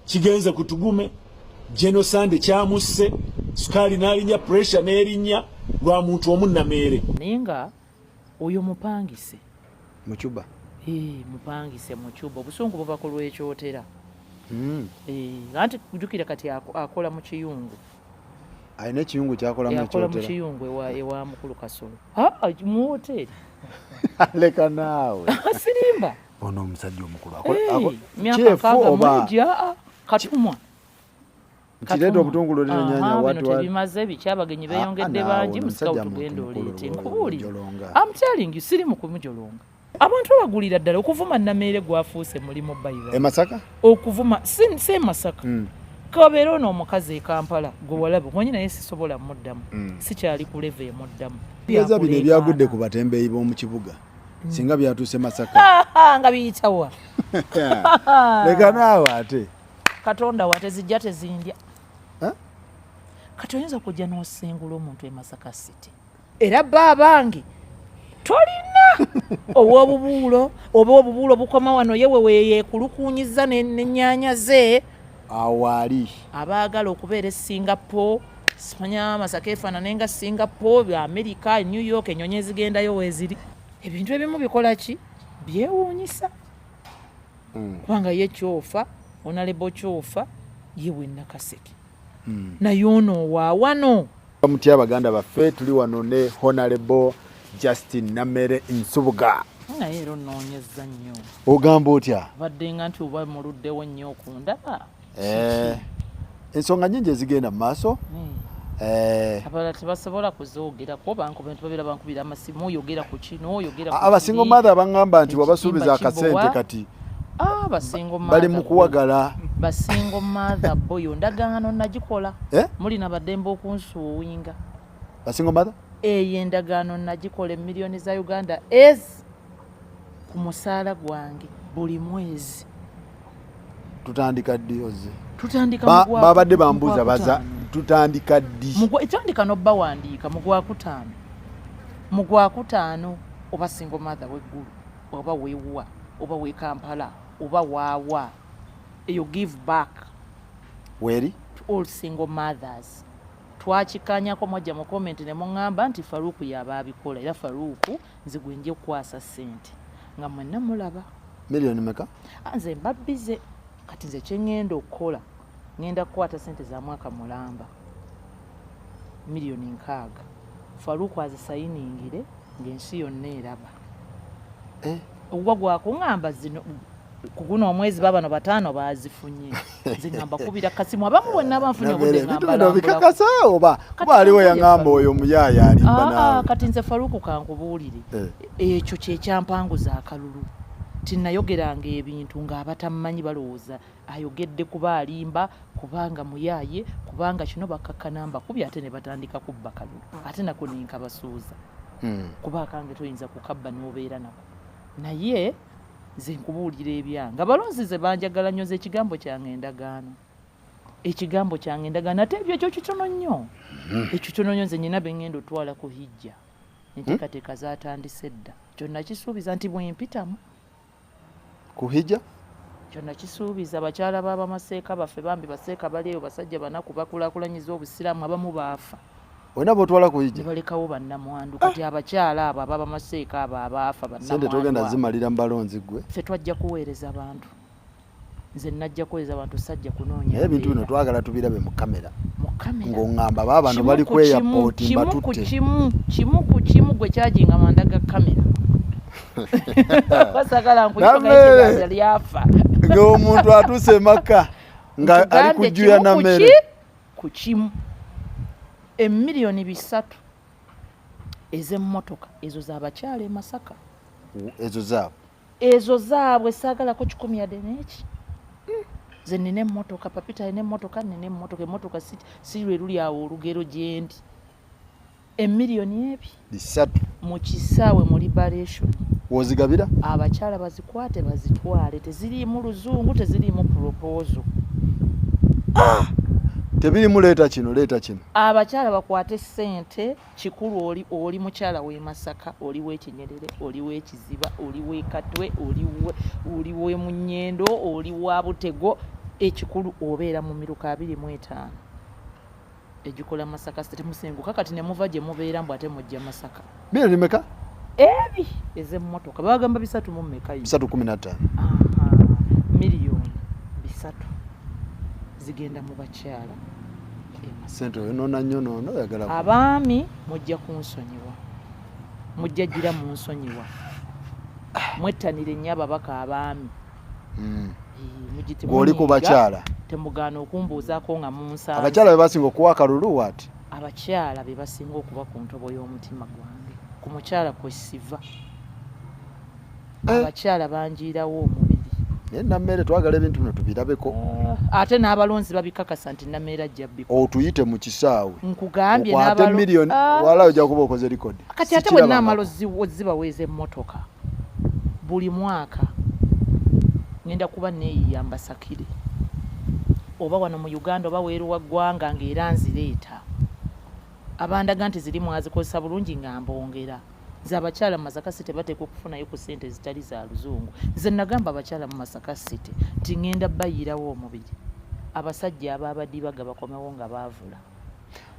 Kigenze ku Tugume, General Sande kyamusse, sukaali n'alinnya, pressure n'erinnya lwa muntu omu Nameere. Naye nga oyo mupangise. Mucuba. Eh, mupangise mucuba, obusungu buva ku lw'ekyotera. Eh, anti jjukira kati akola mu kiyungu. Alina ekiyungu kyakolamu? Akola mu ekyotera. Kiyungu ewa mukulu Kasolo. Ah, mu woteeri. Leka naawe. Sirimba. Ono omusajja omukulu Eh, myaka kyefu 60 oba mwegi, aa, katumwa. Nkireeta obutungulu n'ennyanya. Aha, bino Watu tebimaze biki, abagenyi beeyongedde Ah, bangi. naawe, Musikawo omusajja tugenda muntu oleete. mukulu, Nkubuulira. omujolonga. I'm telling you, siri mu kumujolonga. Abantu babagulira ddala okuvuma Nameere gwafuuse mulimu bayiba. E Masaka? Okuvuma si e Masaka. Kabeera ono omukazi e Kampala gwe walaba omanyi, naye sisobola muddamu. Sikyali ku level emuddamu. Tegeeza bino ebyagudde ku batembeeyi b'omu kibuga singa byatuuse Masaka. Nga biyitawa? Leka naawe ate. Katonda wa tezijja tezindya. Eh? Kati oyinza okujja n'osengula omuntu e Masaka City, era ba abange tolina ow'obubuulo oba obubuulo bukoma wano, ye we weyeekulukunyiza n'ennyaanya ze. Awaali. Abaagala okubeera e Singapore, simanya Masaka efaanane nga Singapore, America, New York, ennyonyi ezigendayo weeziri. Ebintu ebimu bikola ki, byewuunyisa. Kubanga ye kyofa onalebo kyofa ye we Nakaseke. Naye ono owaawano. Mutya abaganda baffe, tuli wano ne Honorable Justin Namere Nsubuga. Naye era onoonyezza nnyo. Ogamba otya? Badde nga nti oba muluddewo nnyo okundaba. Eh, ensonga nyingi ezigenda mu maaso. Eh, Abalala tebasobola kuzoogerako, bankuba babeera bankubira amasimu, oyogera ku kino, oyogera ku aba single kiri. mother baŋŋamba nti Ekitimba wabasuubiza akasente kibowa. kati Ah, ba single bali mu mother kuwagala. Ba single mother boyo ndagaano nagikola. Eh? Mulina baddembe okunsuuwinga. Ba single mother. Eyo endagaano nagikola, emiliyoni za Uganda ez ku musaala gwange buli mwezi. Tutandika ddi ozze? Tutandika Babadde bambuuza mu baza gwakutaano. Tutandika ddi? Etandika n'obbawandiika mu gwakutaano, mu gwakutaano. Oba single mother w'eggulu oba weewuwa oba w'e Kampala oba waawa, eyo give back Weeri. To all single mothers. Twakikanyako, mwajja mu comment ne muŋŋamba nti Faruku yaba abikola, era Faruku nze gwe nja okukwasa ssente nga mwenna mulaba. Miliyoni meka? Ah, nze mba bize kati. Nze kyeŋŋenda okukola, ŋŋenda kukwata ssente za mwaka mulamba, miliyoni 60, Faruku azisayiningire ng'ensi yonna eraba. Eh? Ogwa gwakuŋŋamba zino ku guno omwezi babano bataano bazifunye. Nze ŋŋamba kubira kasimu abamu bwenna banfunye obudde Ebintu nga bino mbalambulako. bikakasa oba kuba aliwo yaŋŋamba oyo omuyaaya alimba Ah, ah, naawe. Kati nze Faruku kankubuulire. Eh. Ekyo kyekyampanguza akalulu. Tinayogeranga ebintu ng'abatammanyi balowooza ayogedde kuba alimba, kubanga muyaaye, kubanga kino. Bakakkana mbakubi ate ne batandika kubba kalulu, ate nako nenkabasuuza. Kuba akange toyinza kukabba n'obeera nako. Naye nze nkubuulira ebyange, abalonzi ze banjagala nnyo. Nze ekigambo kyange endagaano, ekigambo kyange endagaano. Ate ebyo ekyo kitono nnyo, ekyo kitono nnyo. Nze nyina bengenda otwala ku hijja, enteekateeka zatandise dda. Kyonna kisuubiza nti bwempitamu Ku hijja? Kyonna kisuubiza bakyala b'abamaseeka baffe. Bambi baseeka bali eyo, basajja banaku, bakulaakulanyiza obusiraamu, abamu baafa. Olina botwala ku Ne hijja? balekawo bannamwandu. Kati abakyala abo ab'abamaseeka abo abaafa, Sente togenda bannamwandu abo, zimalira mu balonzi gwe. Ffe twajja kuweereza bantu. Nze najja kuweereza bantu, sajja kunoonya Naye ebintu bino mbeera. twagala tubirabe mu kamera. Mu kamera. Ng'oŋŋamba baabano Kimu bali ku ku kimu, airport kimu ku mbatutte. kimu, kimu ku kimu. Gwe kyajinga manda ga kamera, basagala Nammere. nkuyita lyafa. Ng'omuntu atuuse emaka nga ali Nkugambye kujjuya kimu ku nammere. ki? Ku kimu, emiliyoni 3 ez'emmotoka ezo z'abakyala e Masaka. Ezo zaabwe? Ezo zaabwe, saagalako 100 yadde n'eki. Nze nina emmotoka, Papita alina emmotoka, nina emmotoka. Emmotoka si lwe luli awo olugero gyendi. Emiliyoni ebi 3. Mu kisaawe mu Liberation. Wozigabira? Abakyala bazikwate bazitwale. Teziriimu luzungu, teziriimu proposal. Tebirimu leeta kino, leeta kino. Abakyala bakwate ssente. Kikulu oli mukyala w'e Masaka, oli w'ekinyerere, oli w'ekiziba, oli w'ekatwe, oli w'emunyendo, oli wa Butego. Ekikulu obeera mu miruka 25 egikola Masaka City. Temusenguka kati ne muva gye mubeera mbu ate mujja Masaka. Milioni meka? Ebi ez'emmotoka bagamba bisatu mu mmeka yo? 315. 3 million zigenda mu bakyala e Masaka. Sente oyonoona nnyo noono oyagala Abaami mujja kunsonyiwa, mujja gira munsonyiwa, mwettanire nnyo ababaka abaami. Eh, Gw'oli ku bakyala. Temugaana okumbuuzaako nga munsanze. Abakyala be basinga okuwa akalulu waati? Abakyala be basinga okuba ku ntobo y'omutima gwange. Ku mukyala kwe siva. Eh. Abakyala banjiirawo omubiri. Naye Nammere, twagala ebintu bino tubirabeko. Ate n'abalonzi babikakasa nti Nammere ajja biko. Otuyite mu kisaawe. Nkugambye. Okwate miliyoni. Ah. Wala ojja kuba okoze record. Kati ate bwe naamala ozibaweeza emmotoka, buli mwaka ngenda kuba neeyiya mbasakire, oba wano mu Uganda oba weeru wa ggwanga, ng'era nzireeta abandaga nti ziri mwazikozesa bulungi nga mbongera. Nze abakyala mu Masaka City bateekwa okufunayo ku ssente ezitali za luzungu. Nze nagamba abakyala mu Masaka City nti ngenda bayiirawo omubiri, abasajja abaabadibaga bakomewo nga baavula.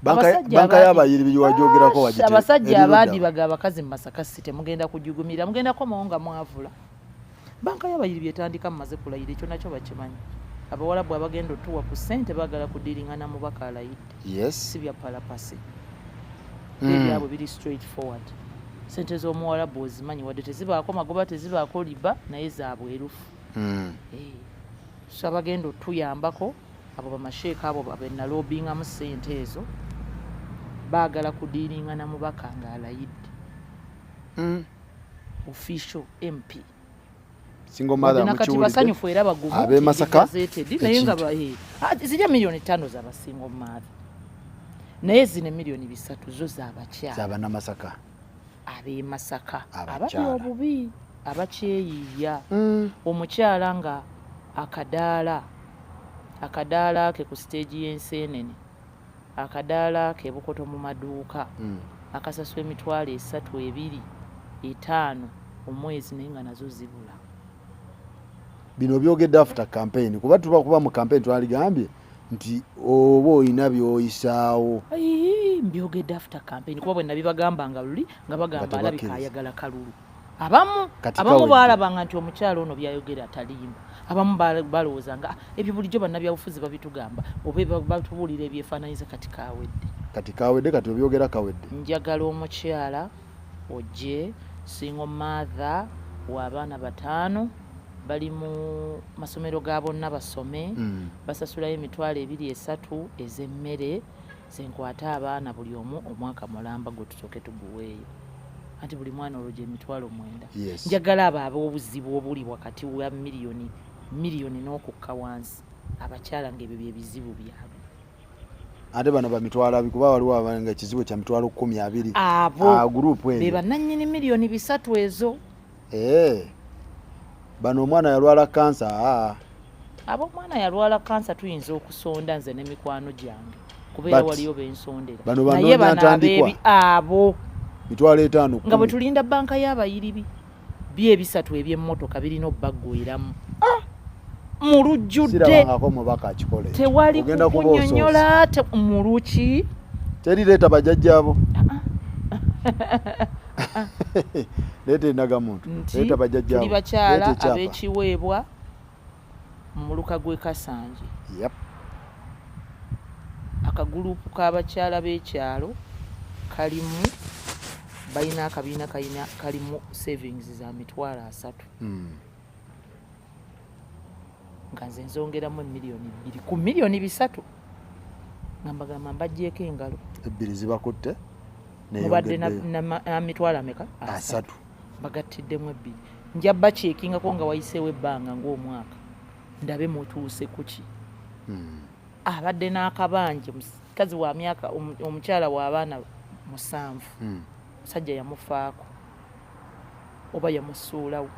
Banka y'abayiribi wajogerako wagite. Abasajja abaadibaga abakazi mu Masaka City, mugenda kujugumira, mugenda komawo nga mwavula. Banka y'abayiribi etandika mumaze kulayira, ekyo nakyo bakimanyi. Abawalabu abagenda otuwa ku ssente baagala kudiringana mubaka alayidde. Si bya palapasi. Ebyabwe biri straight forward. Sente z'omuwalabu ozimanyi, wadde tezibaako magoba, tezibaako liba, naye za bwerufu. Eh, so abagenda otuyambako abo bamasheeka abo benalobingamu ssente ezo baagala kudiiringana mubaka ng'alayidde. Official MP. Single mother. Nakati mukiwulidde. Basanyufu era bagumu. Ab'e Masaka, gazetted, naye nga ekintu. ah, zirya 5 million zaba single mother, naye zino 3 million zo z'abakyala. Z'abanamasaka. Ab'e Masaka abali Abakyala. obubi, abakyeyiiya. Omukyala nga akadaala ke ku siteegi y'Enseenene, akadaala ke Bukoto mu maduuka, akasasula 30,000, 2, 5 omwezi, naye nga nazo zibula. Bino byogedde after campaign, kuba tuba kuba mu campaign twaligambye nti oba olina by'oyisaawo. Ayi, mbyogedde after campaign kuba bwe nabibagambanga luli nga bagamba Nga alabika tebakkiriza. ayagala kalulu. Abamu Kati abamu kawedde. baalabanga nti omukyalo ono byayogera talimba. Abamu balowooza nga, "Ah, ebyo bulijjo bannabyabufuzi babitugamba oba batubuulira ebyefaananyiza." Kati kawedde. Kati kawedde, kati obyogera kawedde. Njagala omukyala ojje, single mother w'abaana bataano, bali mu masomero ga bonna basome, basasulayo 20,000, 30,000 ez'emmere, zenkwata abaana buli omu omwaka mulamba gwe tusooke tuguweeyo, anti buli mwana olwo gye 90,000. Njagala abo ab'obuzibu obuli wakati wa miliyoni miliyoni n'okukka wansi, abakyala ng'ebyo bye bizibu byabwe. Ate bano bamitwalo 20, kuba waliwo abanga ekizibu kya 100,000, 20,000. Abo Ah, group be eyo. bannannyini 3 million ezo. Eh. Bano omwana yalwala kansa, aa. Ab'omwana yalwala kansa tuyinza okusonda nze ne mikwano gyange, kubeera But waliyo bensondera. bano Naye banoonya bano ntandikwa. abo 50,000, nga bwe 10,000. tulinda banka y'abayiribi, byebisatu ebyemmotoka birina obbaggweramu mu lujjudde. Sirabangako mubaka akikola ekyo. Tewali Ogenda kuba osoose. kukunyonyola mu luki. Teri leeta bajjajjaabo, leeta endagamuntu, Nti leeta bajjajjaabo, tuli bakyala leeta ekyapa. ab'ekiweebwa mu muluka gw'e Kasanje. Akagulupu k'abakyala b'ekyalo kalimu, balina akabiina kalina kalimu savings za 30,000. Nga nze nzongeramu 2 million ku 3 million, nga mbagamba mbaggyeko engalo. Ebbiri zibakutte. Mubadde Neyongeddeyo. na mitwalo ameka? 30. Bagattiddemu ebbiri. Nja bakyekingako nga wayiseewo ebbanga ng'omwaka, ndabe mutuuse kuki. Abadde n'akabanje, mukazi wa myaka omukyala w'abaana musanvu. Musajja yamufaako oba yamusuulawo.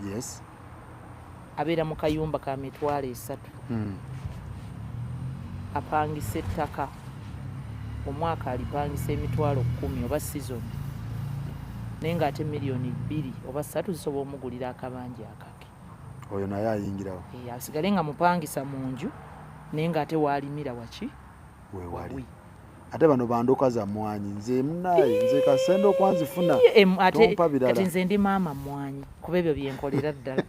Abeera mu kayumba ka 30,000. Apangisa ettaka, omwaka alipangisa 10,000 oba season, naye ng'ate 2 million oba 3 zisobola omugulira akabanja akake. Oyo naye ayingirawo. Eh, asigale nga mupangisa mu nju. Naye ng'ate waalimira waki? Wewali. Wawi. Ate bano bandoka za mwanyi, nze munaye, nze kasendo okwanzifuna. Ate Tompa birala. kati nze ndi maama mwanyi, kuba ebyo byenkolera ddala.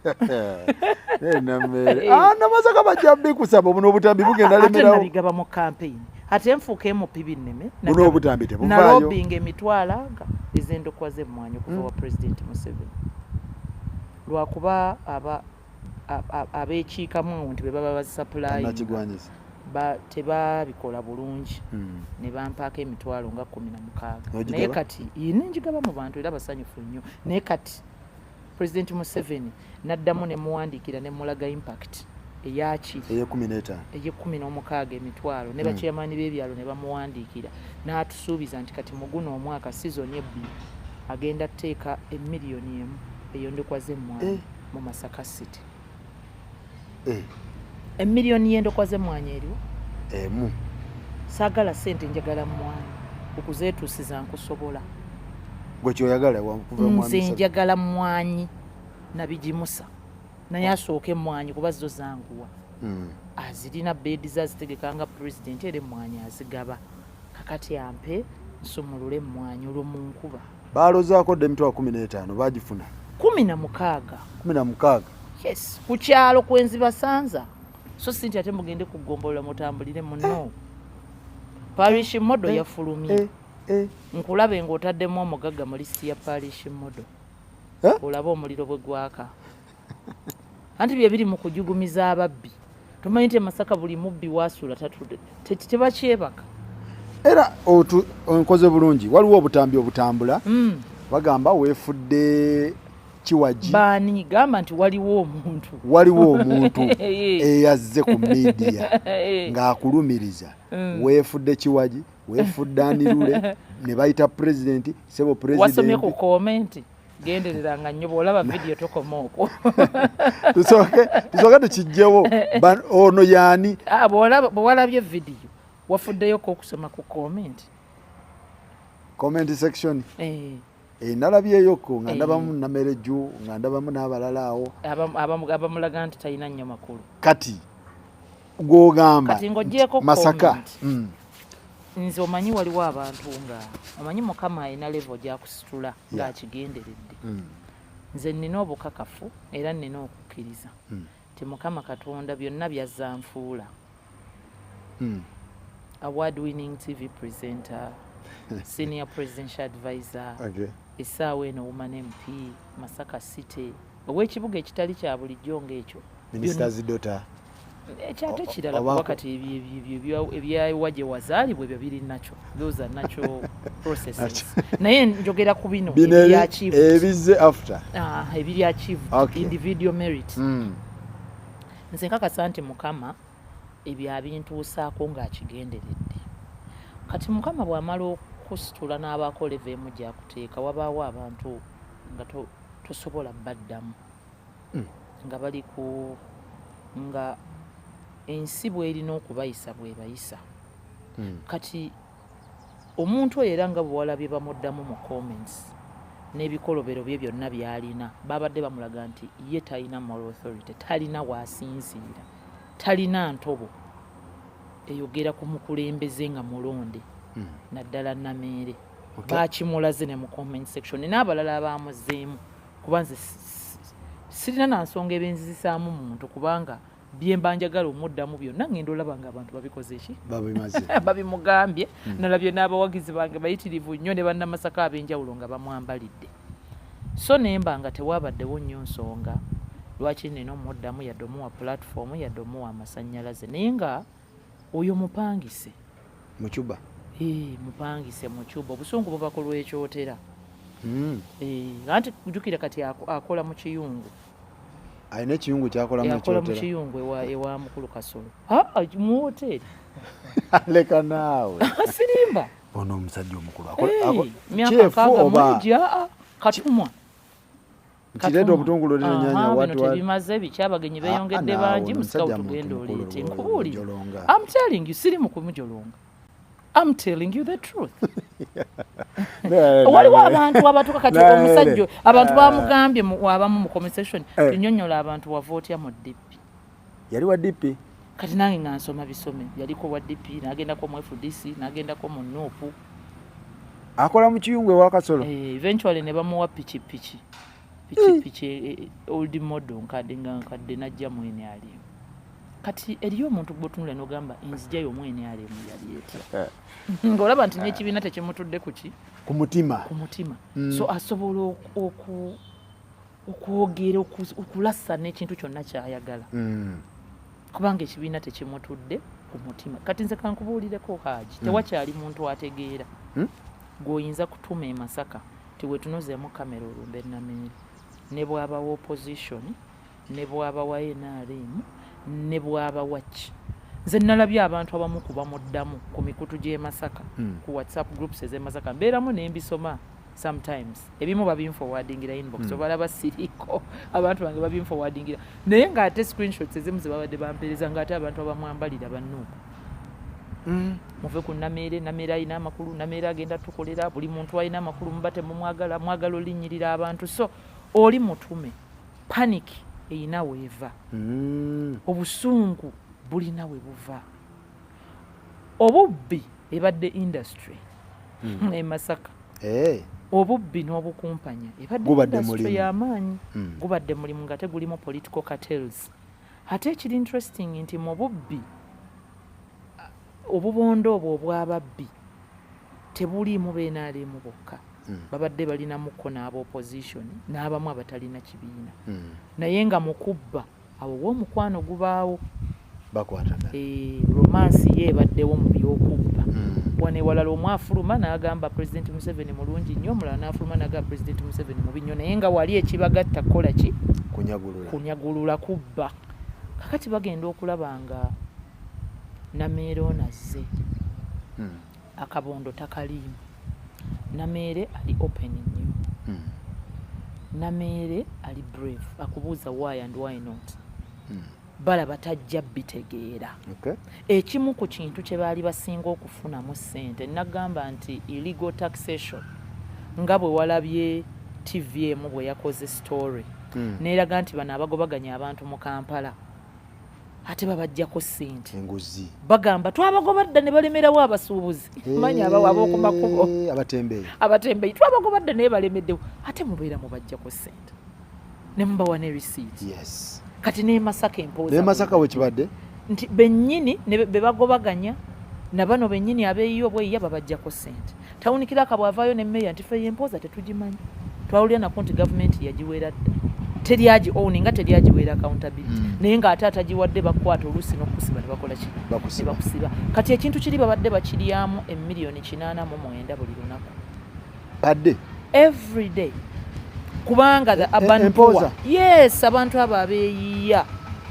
Eh, Nameere. Ah, namasaka bajja bikusaba, buno obutambi bugenda Ate lemerawo. nabigaba mu campaign, ate nfuuka emupi binneme. Buno obutambi tebuvaayo. Nalobinga emitwalo aga ez'endokwa z'emmwanyi okuva wa President Museveni, lwakuba abeekiikamu awo nti be baba bazisupplyinga Nakigwanyiza. Tebabikola bulungi. Ne bampaako emitwalo nga 16. N'ogigaba? Naye kati nenjigaba mu bantu era basanyufu nnyo. Naye kati President Museveni naddamu ne muwandiikira ne mulaga impact eyaki Eyekumi n'etaano. Ey'e16 emitwalo, ne bachairman b'ebyalo ne bamuwandiikira, n'atusuubiza nti kati mu guno omwaka sizoni ebbiri agenda tteeka emiliyoni 1 ey'endokwa z'emmwanyi mu Masaka City. Emiliyoni y'endokwa z'emmwanyi eriwo. Emu. Saagala ssente, njagala mmwanyi. Okuzeetuusiza nkusobola. Gwe kyoyagala kuva mu Nze Museveni. njagala mmwanyi nabigimusa, naye asooka emmwanyi kuba zo zanguwa. Azirina beedi ze azitegeka nga pulezidenti, era emmwanyi azigaba. Kakati ampe nsumulule emmwanyi olwo mu nkuba. Balozaako dda emitwalo 15 bagifuna. 16. 16. Yes, ku kyalo kwenzibasanza, so si nti ate mugende ku ggombolola mutambulire muno. Parish model yafulumye. Nkulabe ng'otaddemu omugagga mu lisiti ya parish model. Eh? Olabe omuliro bwe gwaka. Anti bye biri mu kujugumiza ababbi. Tumanyi nti e Masaka buli mubbi waasula tatudde, tebakyebaka. Era onkoze bulungi, waliwo obutambi obutambula. Bagamba weefudde kiwagi. Baani? Gamba nti waliwo omuntu. Waliwo omuntu eyazze ku media ng'akulumiriza weefudde kiwagi, weefudde anirule, ne bayita pulezidenti sebo. Wasomye ku Pulezidenti. comment? Gendereranga nnyo bw'olaba vidiyo, tokoma okwo. Tusooke tukijjewo. Ono yaani? Ah, bwe walabye vidiyo, wafuddeyoko okusoma ku comment? Comment section? Eh. Nalabyeyoko nga ndabamu Namereju, nga ndabamu n'abalala awo. Abamulaga nti talina nnyo makulu. Kati gwogamba Kati ng'oggyeeko Masaka. comment. Nze omanyi waliwo abantu nga omanyi Mukama alina level gyakusitula ng'akigenderedde. Nze nina obukakafu era nina okukkiriza nti Mukama Katonda byonna byazza nfuula award winning TV presenter, senior presidential advisor, essaawa eno woman MP Masaka City, ow'ekibuga ekitali kya bulijjo ng'ekyo. Minister's daughter. Ekyate kirala, kuba kati ebyawa gye wazaalibwa ebyo biri nakyo, those are natural processes, naye njogera ku bino Bino ebiri achieved. Ebizze after. Ah, ebiri achieved. Individual merit. Nze nkakasa nti Mukama ebyo abintuusaako ng'akigenderedde. Kati Mukama bw'amala okusitula n'abaako level emu gy'akuteeka, wabaawo abantu nga tosobola baddamu, nga bali ku nga ensi bw'erina okubayisa bw'ebayisa. Kati omuntu oyo, era nga bwe walabye bamuddamu mu comments n'ebikolobero bye byonna by'alina, babadde bamulaga nti ye talina moral authority, talina waasinziira, talina ntobo eyogera ku mukulembeze nga mulonde, naddala Nameere. Bakimulaze ne mu comment section n'abalala abamuzeemu, kuba nze sirina na nsonga ebenzizisaamu muntu, kubanga byemba njagala omuddamu byonna ngenda olaba nga abantu babikoze ki? Babimaze. Babimugambye. Nalabye n'abawagizi bange bayitirivu nnyo ne bannamasaka ab'enjawulo nga bamwambalidde, so nemba nga tewabaddewo nnyo nsonga lwaki nina omuddamu, yadde omuwa platform, yadde omuwa amasannyalaze, naye nga oyo mupangise. Mucuba. Eh, mupangise mucuba, obusungu buva ku lwekyotera. Eh, anti jjukira kati akola mu kiyungu. Alina ekiyungu kyakolamu? Akola mu Ekyotera. kiyungu ewa mukulu Kasolo. Ah, ah, mu woteeri. Leka naawe. Sirimba. Ono omusajja omukulu Eh, myaka chef 60 oba mwegi, aa katumwa. Nkireeta obutungulu n'ennyanya. Aha, bino Watu tebimaze biki, abagenyi Ah, beeyongedde naawe, bangi. ono Musikawo omusajja tugenda muntu mukulu, oleete nkubuulire. mujolonga. I'm telling you, siri mu kumujolonga, I'm telling you the truth. Waliwo abantu abatuka kati omusajja abantu bamugambye abamu mu comment section, Eh. tunyonyola abantu wava otya mu DP. Yali wa DP. Kati nange nga nsoma bisome, yaliko wa DP, n'agendako mu FDC, n'agendako mu NUP. Akola mu kiyungu ewa Kasolo. Eventually ne bamuwa pikipiki, pikipiki old model, nkadde nga nkadde, najja mu NRM. Kati eriyo omuntu gwotunula n'ogamba enzija y'omu NRM yali etya, ng'olaba nti n'ekibiina tekimutudde ku ki? Ku mutima. Ku mutima. So asobola okwogera, okulasa n'ekintu kyonna kyayagala, kubanga ekibiina tekimutudde ku mutima. Kati nze kankubuulireko, Haji, tewakyali muntu ategeera gw'oyinza kutuma e Masaka tiwetunuzeemu kamera olumbe Nameere, ne bw'aba wa opposition, ne bw'aba wa NRM, ne bw'aba wa ki. Nze nalabye abantu abamu ku bamuddamu ku mikutu gy'e Masaka, ku WhatsApp groups ez'e Masaka mbeeramu nembisoma. Sometimes ebimu babinforwardingira inbox, obalaba siriiko, abantu bange babinforwardingira, naye ng'ate screenshots ezimu ze babadde bampeereza ng'ate abantu abamwambalira bannuuku, muve ku Nameere, Nameere alina amakulu, Nameere agenda tukolera, buli muntu alina amakulu, muba temumwagala, mwagala olinnyirira abantu. So oli mutume, panic eyina weeva, obusungu bulina we buva. Obubbi ebadde industry e Masaka. Obubbi n'obukumpanya ebadde Gubadde industry mulimu. y'amaanyi. Gubadde mulimu nga tegulimu political cartels. Ate ekiri interesting nti mu bubbi, obubondo obwo obwababbi tebuliimu ba NRM bokka. Babadde balinamuko n'aba opposition n'abamu abatalina kibiina, naye nga mu kubba awo w'omukwano gubaawo. Bakwatagana. Romance ye ebaddewo mu byokubba. Wano ewalala omu afuluma n'agamba Pulezidenti Museveni mulungi nnyo, omulala n'afuluma n'agamba Pulezidenti Museveni mubi nnyo, naye nga wali ekibagatta kukola ki? Kunyagulula. Kunyagulula, kubba. Kakati bagenda okulaba nga Nameere ono azze, akabondo takaliimu. Nameere ali open nnyo. Nameere ali brave, akubuuza why and why not. Balaba tajja bitegeera. Ekimu ku kintu kye baali basinga okufunamu ssente, nagamba nti illegal taxation, nga bwe walabye TV emu bwe yakoze story, neeraga nti bano abagobaganya abantu mu Kampala ate babajjako ssente. Enguzi. Bagamba twabagoba dda ne balemerawo abasuubuzi, manya abawo ab'oku makubo. Abatembeeyi. Abatembeeyi twabagoba dda naye balemeddewo, ate mubeera mubajjako ssente ne mubawa ne receipt. Kati ne Masaka empooza Naye Masaka bwe kibadde. Nti bennyini ne be bagobaganya na bano bennyini abeeyiye obweyiya babajjako ssente. Town clerk bw'avaayo ne meeya nti ffe empooza tetugimanyi, twawulira nako nti gavumenti yagiwera dda, teryagi owning nga teryagiweera accountability. Naye ng'ate atagiwadde bakwata oluusi n'okukusiba ne bakola ki? Bakusiba. Ne bakusiba. Kati ekintu kiri babadde bakiryamu emiliyoni 89 buli lunaku. Padde. Every day, kubanga the urban Empooza. poor, yes, abantu abo abeeyiiya,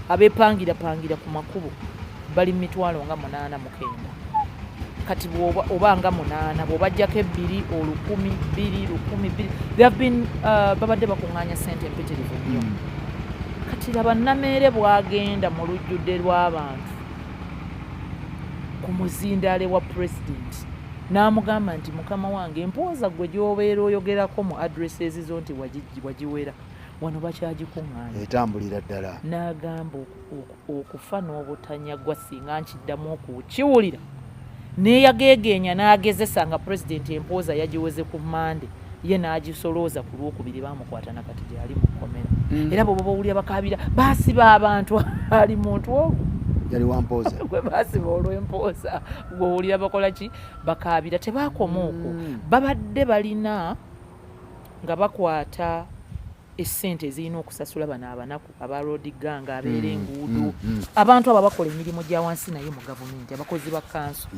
abeepangirapangira ku makubo bali mu mitwalo nga 89. Kati bw'oba oba nga munaana, bw'obajjako ebbiri olukumi bbiri lukumi bbiri, they have been babadde bakuŋŋaanya ssente empitirivu nnyo. Kati laba Nameere bw'agenda mu lujjudde lw'abantu ku muzindaale wa pulezidenti n'amugamba nti mukama wange, empooza gwe gy'obeera oyogerako mu addresses zo nti wagiwera, wano bakyagikuŋŋaanya. Etambulira ddala. N'agamba okufa n'obutanyagwa singa nkiddamu okukiwulira. Neeyageegeenya n'agezesa nga pulezidenti empooza yagiweze ku Mande, ye n'agisolooza ku Lwokubiri, baamukwata, nakati gyali mu kkomera. Era bw'oba bawulira bakaabira baasiba abantu, ali muntu ogwo Yali wampooza. gwe baasiba olw'empooza, gw'owulira bakola ki, bakaabira. Tebaakoma okwo, babadde balina nga bakwata essente ezirina okusasula bano abanaku aba road gang, abeera enguudo, abantu abo abakola emirimu gya wansi naye mu gavumenti, abakozi ba kanso,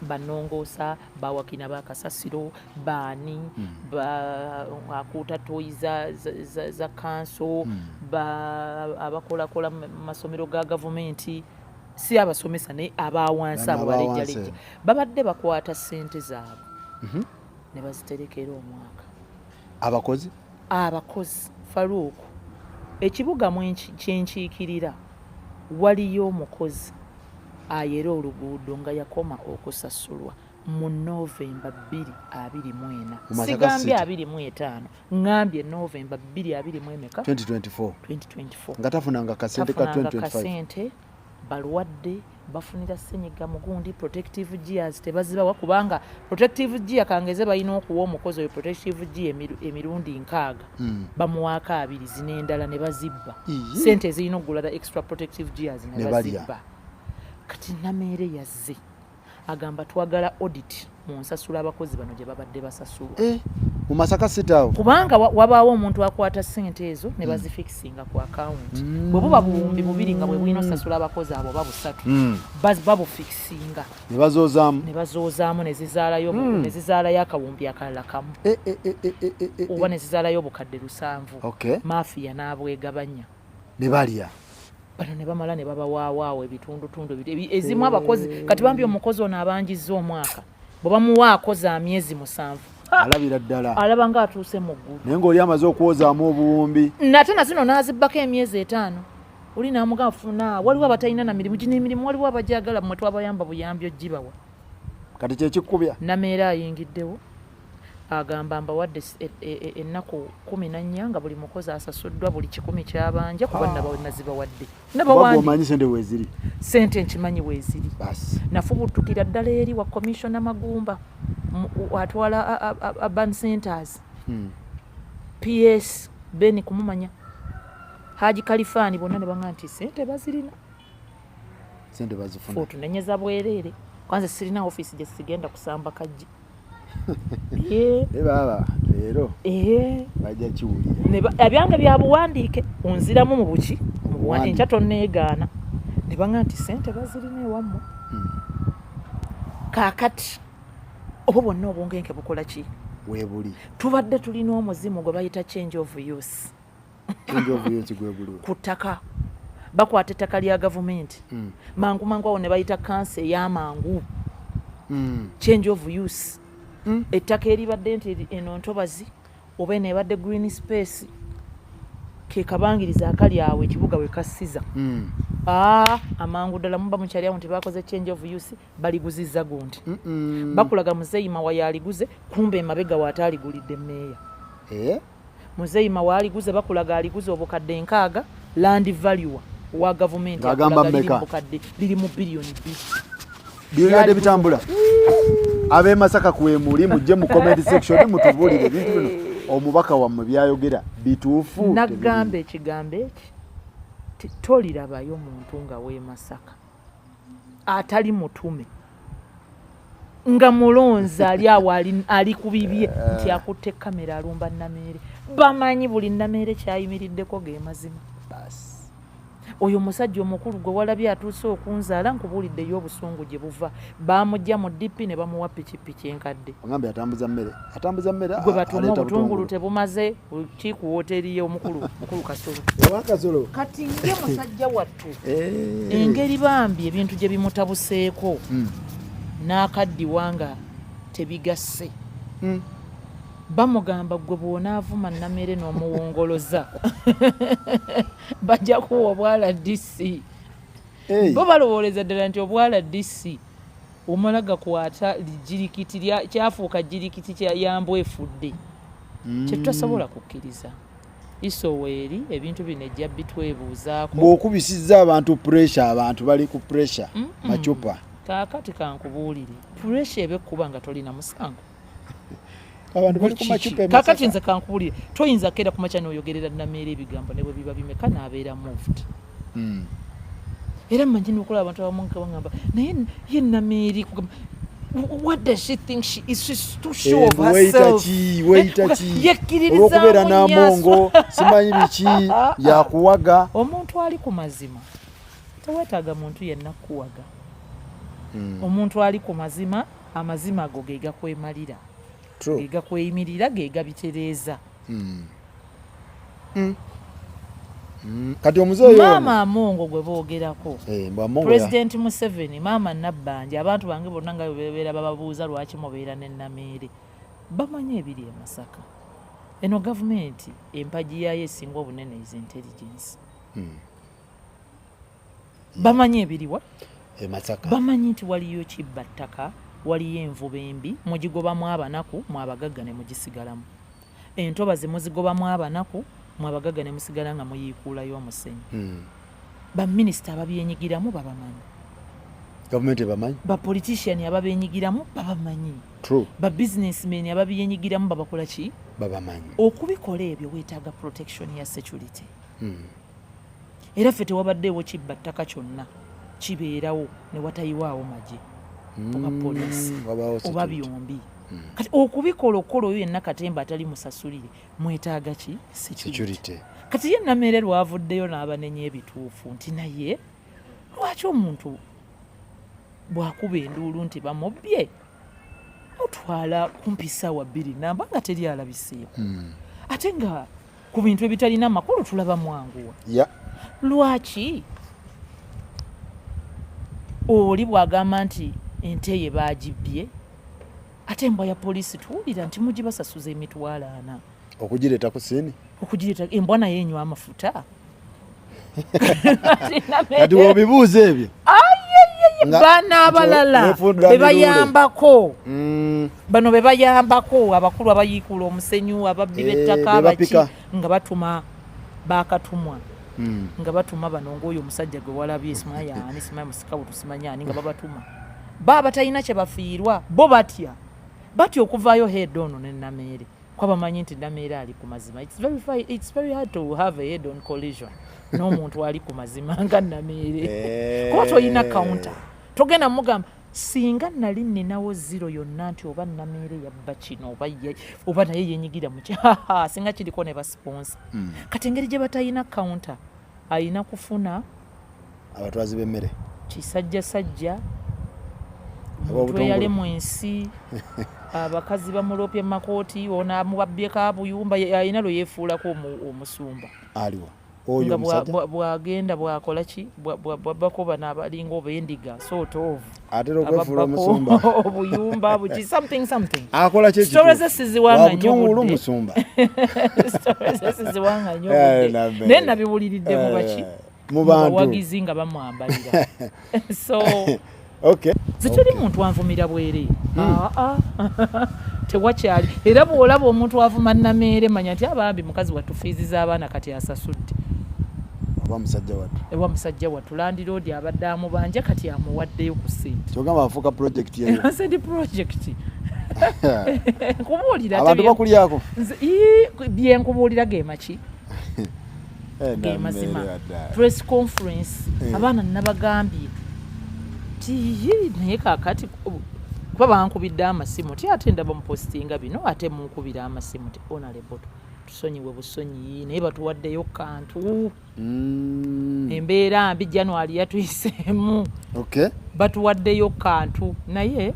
banongoosa, bawakina bakasasiro, baani, akuuta toyi za kanso, abakolakola mu masomero ga gavumenti, si abasomesa naye abawansi, Bano abo abawansi. balejjalejja, babadde bakwata ssente zaabwe ne baziterekera omwaka. Abakozi. Abakozi. Faruuku, ekibuga kyenkiikirira waliyo omukozi ayera oluguudo nga yakoma okusasulwa mu Novemba 2024. Mu Masaka Sigambye City. 25, ŋŋambye Novemba 2 20 emeka? 2024. 2024. Nga tafunanga kasente ka Tafunanga 2025. kasente. Balwadde, bafunira senyiga mugundi, protective gears tebazibawa, kubanga protective gear kangeze balina okuwa omukozi oyo protective gear emirundi 60, bamuwaako 2, zino endala ne bazibba. Sente ezirina okugula the extra protective gears ne Ne balya. bazibba. Kati Nameere yazze agamba, twagala audit mu nsasula abakozi bano gye babadde basasulwa. Eh, mu Masaka sitaawo. Kubanga wabaawo omuntu akwata sente ezo ne bazifikisinga ku akawunti. Bwe buba 2000 nga bwe bulina osasula abakozi abo, oba 3000, babufikisinga. Ne bazoozaamu. Ne bazoozaamu, ne zizaalayo akawumbi akalala kamu, Eh, eh, eh, eh, eh, eh, eh. oba ne zizaalayo obukadde 700. Mafiya n'abwegabanya. Ne balya. Bano ne bamala ne babawaawaawo ebitundutundu ezimu abakozi. Kati bambi omukozi ono abanjizza omwaka, bwe bamuwa akoze myezi 7, Alabira ddala. Alaba nga atuuse mu ggulu. Naye ng'oli amaze okwozaamu obuwumbi. Nate na zino n'azibbako emyezi 5, oli n'amugamba funa. Waliwo abatalina na mirimu gino, emirimu waliwo abajagala, mmwe twabayamba buyambi ogibawa. Kati kyekikubya. Nameera ayingiddewo agamba, mbawadde ennaku 14 nga buli mukozi asasuddwa buli 100 kyabanja, kuba nazibawadde. Oba Nabawandi. Omanyi sente weeziri. Sente nkimanyi weeziri. Basi. Nafubutukira ddala eri wa Commissioner Magumba, atwala urban centers, PS Ben kumumanya, Haji Kalifani, bonna ne baŋŋamba nti sente bazirina. Sente bazifuna. Otunenyeza bwereere, kwanza sirina ofiisi gye sigenda kusamba kajji. Ye. Ne baaba leero bajja kiwulira. Ebyange bya buwandiike, onziramu mu buki? Mu Buwandiike. Enkya tonneegaana. Ne baŋŋamba nti sente bazirina ewammwe. Kaakati obwo bwonna obunkenke bukola ki? Weebuli. Tubadde tulina omuzimu gwe bayita change of use. Change of use gwe guliwo? Ku ttaka, bakwata ettaka lya gavumenti, mangu mangu awo ne bayita kansa ey'amangu, change of use. Ettaka eribadde nti eno ntobazi oba eno ebadde green space, ke kabangiriza akali awo ekibuga we kasiza. Aa, amangu ddala muba mukyali awo nti bakoze change of use, baliguzizza gundi. Bakulaga Muzeeyi Mawa yaliguze, kumbe emabega waate aligulidde meeya. Eh? Muzeeyi Mawa aliguze, bakulaga aliguze obukadde 60, land valuer wa gavumenti Ng'agamba akulaga liri mmeka? mu bukadde, liri mu biliyoni 2. Byebibadde bitambula. Ab'e Masaka kwemuli, mujje mu comment section mutubuulire ebintu bino omubaka wammwe byayogera bituufu? Nagamba ekigambo eki ti tolirabayo muntu nga w'e Masaka atali mutume nga mulonzi ali awo ali ku bibye nti akutte kamera alumba Nameere. Bamanyi buli Nameere kyayimiriddeko ge mazima. Basi. Oyo omusajja omukulu gwe walabye atuuse okunzaala, nkubuuliddeyo obusungu gye buva. Bamugja mu DP ne bamuwa pikipiki enkadde. Ogambe atambuza mmere, atambuza mmere. Gwe batuma Aleeta. Obutungulu tebumaze ki ku woteeri ye omukulu, mukulu Kasolo. Ewa Kasolo. Kati ye musajja wattu, Eh. engeri bambi ebintu gye bimutabuseeko n'akaddiwa nga tebigasse, bamugamba, gwe bw'onaavuma Nameere n'omuwongoloza, bajja kuwa obwala DC. Hey. Bo balowooleza ddala nti obwala DC omala gakwata jirikiti, kyafuuka jirikiti yambwa efudde, kyetutasobola kukkiriza. Isoweeri ebintu bino ejja bitwebuuzaako. Bw'okubisizza abantu pressure, abantu bali ku pressure macupa. Kaakati kankubuulire, pressure eba ekkuba nga tolina musango. Abantu bali ku macupa e Kakati Masaka. nze kankubuulire, toyinza keera kumakya n'oyogerera Nameera ebigambo ne bwe biba bimeka n'abeera moved. Era mmanyi nokulaba abantu abamu nga bagamba, naye ye Nameeri kugamba, what does she think she is? She's too sure of Eh, weeyita herself. ki, weeyita ki? Yekkiririzaamu. Olw'okubeera Nnyo. n'amongo simanyi biki yakuwaga. Omuntu ali ku mazima teweetaaga muntu yenna kuwaga. Omuntu ali ku mazima, amazima ago ge gakwemalira, ge gakweyimirira, ge gabitereeza. Kati omuzeeyi ono Maama Amongo gwe boogerako, Eh, mbu Amongo Pulezidenti Museveni, maama Nabbanja, abantu bange bonna nga bwe bebeera bababuuza lwaki mubeera ne Nameere, bamanyi ebiri e Masaka. Eno gavumenti empagi yaayo esinga obunene is intelligence. Bamanyi ebiriwa e Masaka. Bamanyi nti waliyo kibba ttaka, waliyo envuba embi, mugigobamu abanaku, mwabagagga ne mugisigalamu. Entobazi muzigobamu abanaku, mwabagagga ne musigala nga muyiikuulayo omusenyu. Baminisita ababyenyigiramu babamanyi. Gavumenti ebamanyi. Bapolitician ababenyigiramu babamanyi. Babusinessmen ababyenyigiramu babakola ki? Babamanyi. Okubikola ebyo weetaaga protection ya security. Era ffe tewabaddeewo kibba ttaka kyonna kibeerawo ne watayiwaawo magye oba poliisi oba byombi. Kati okubikola, okukola oyo yenna katemba atali musasulire, mwetaaga ki? Security. Kati ye Nameere lwavuddeyo n'abanenya ebituufu nti naye lwaki omuntu bw'akuba enduulu nti bamubbye mutwala kumpi ssaawa 2 namba nga teri alabiseeko, ate nga ku bintu ebitalina makulu tulaba mwanguwa? Lwaki oli bw'agamba nti ente ye baagibbye, ate embwa ya poliisi tuwulira nti mugibasasuza 400,000? Okugireeta ku scene. Okugireeta. Embwa naye enywa amafuta. Kati wobibuuza ebyo. Bano abalala bebayambako, bano bebayambako, abakulu abayiikula omusenyu, ababbi eh, b'ettaka, abaki, nga batuma bakatumwa, nga batuma bano ngaoyo omusajja gwe walabye, simanyi ani, simanyi musikawutu, simanyi ani, nga babatuma baba batalina kye bafiirwa. Bo batya, batya okuvaayo head on ne Nameere, kuba bamanyi nti Nameere ali ku mazima. It's very hard to have a head on collision n'omuntu ali ku mazima nga Nameere, eh. kuba toyina counter, togenda mugamba singa nali ninawo zero yonna nti oba Nameere yabba kino oba naye yenyigira muki, singa kiriko ne basponsor. Kati engeri gye batalina counter, ayina kufuna abatwazi b'emmere. Kisajjasajja, omuntu eyalemu ensi, abakazi bamulopye mumakooti, ono amubabyeko abuyumba, alina lwe yeefuulako omusumba. Aliwa? Oyo bwagenda bwakola ki, bwabako bano abalinga obendiga, sort of. Atera okwefuula omusumba. Obuyumba buki, something something. Akola ki? Stories siziwanga nnyo budde omusumba. Stories siziwanga nnyo budde, naye nabiwuliridde mu baki, eh, mu bantu bawagizi nga bamwambalira. So ziteri muntu anvumira bwere. Ah, ah. Tewakyali. Era bw'olaba omuntu avuma Nameere, manya nti abambi mukazi wattu fiizi z'abaana kati asasudde. Oba musajja wattu. Ewa musajja wattu, landlord abadde amubanja, kati amuwaddeyo ku ssente. Kyogamba afuuka project yeyo. Sente project, nkubuulira. Abantu bakulyako. Byenkubuulira ge maki? Eh, ge mazima. Press conference, eh. Abaana nabagambye ti naye kakati kuba bankubidde amasimu ti ate ndaba mupositinga bino, ate munkubira amasimu ti honorable, tusonyiwe busonyiyi, naye batuwaddeyo kantu. Embeera mbi, January yatuyiseemu, batuwaddeyo kantu, naye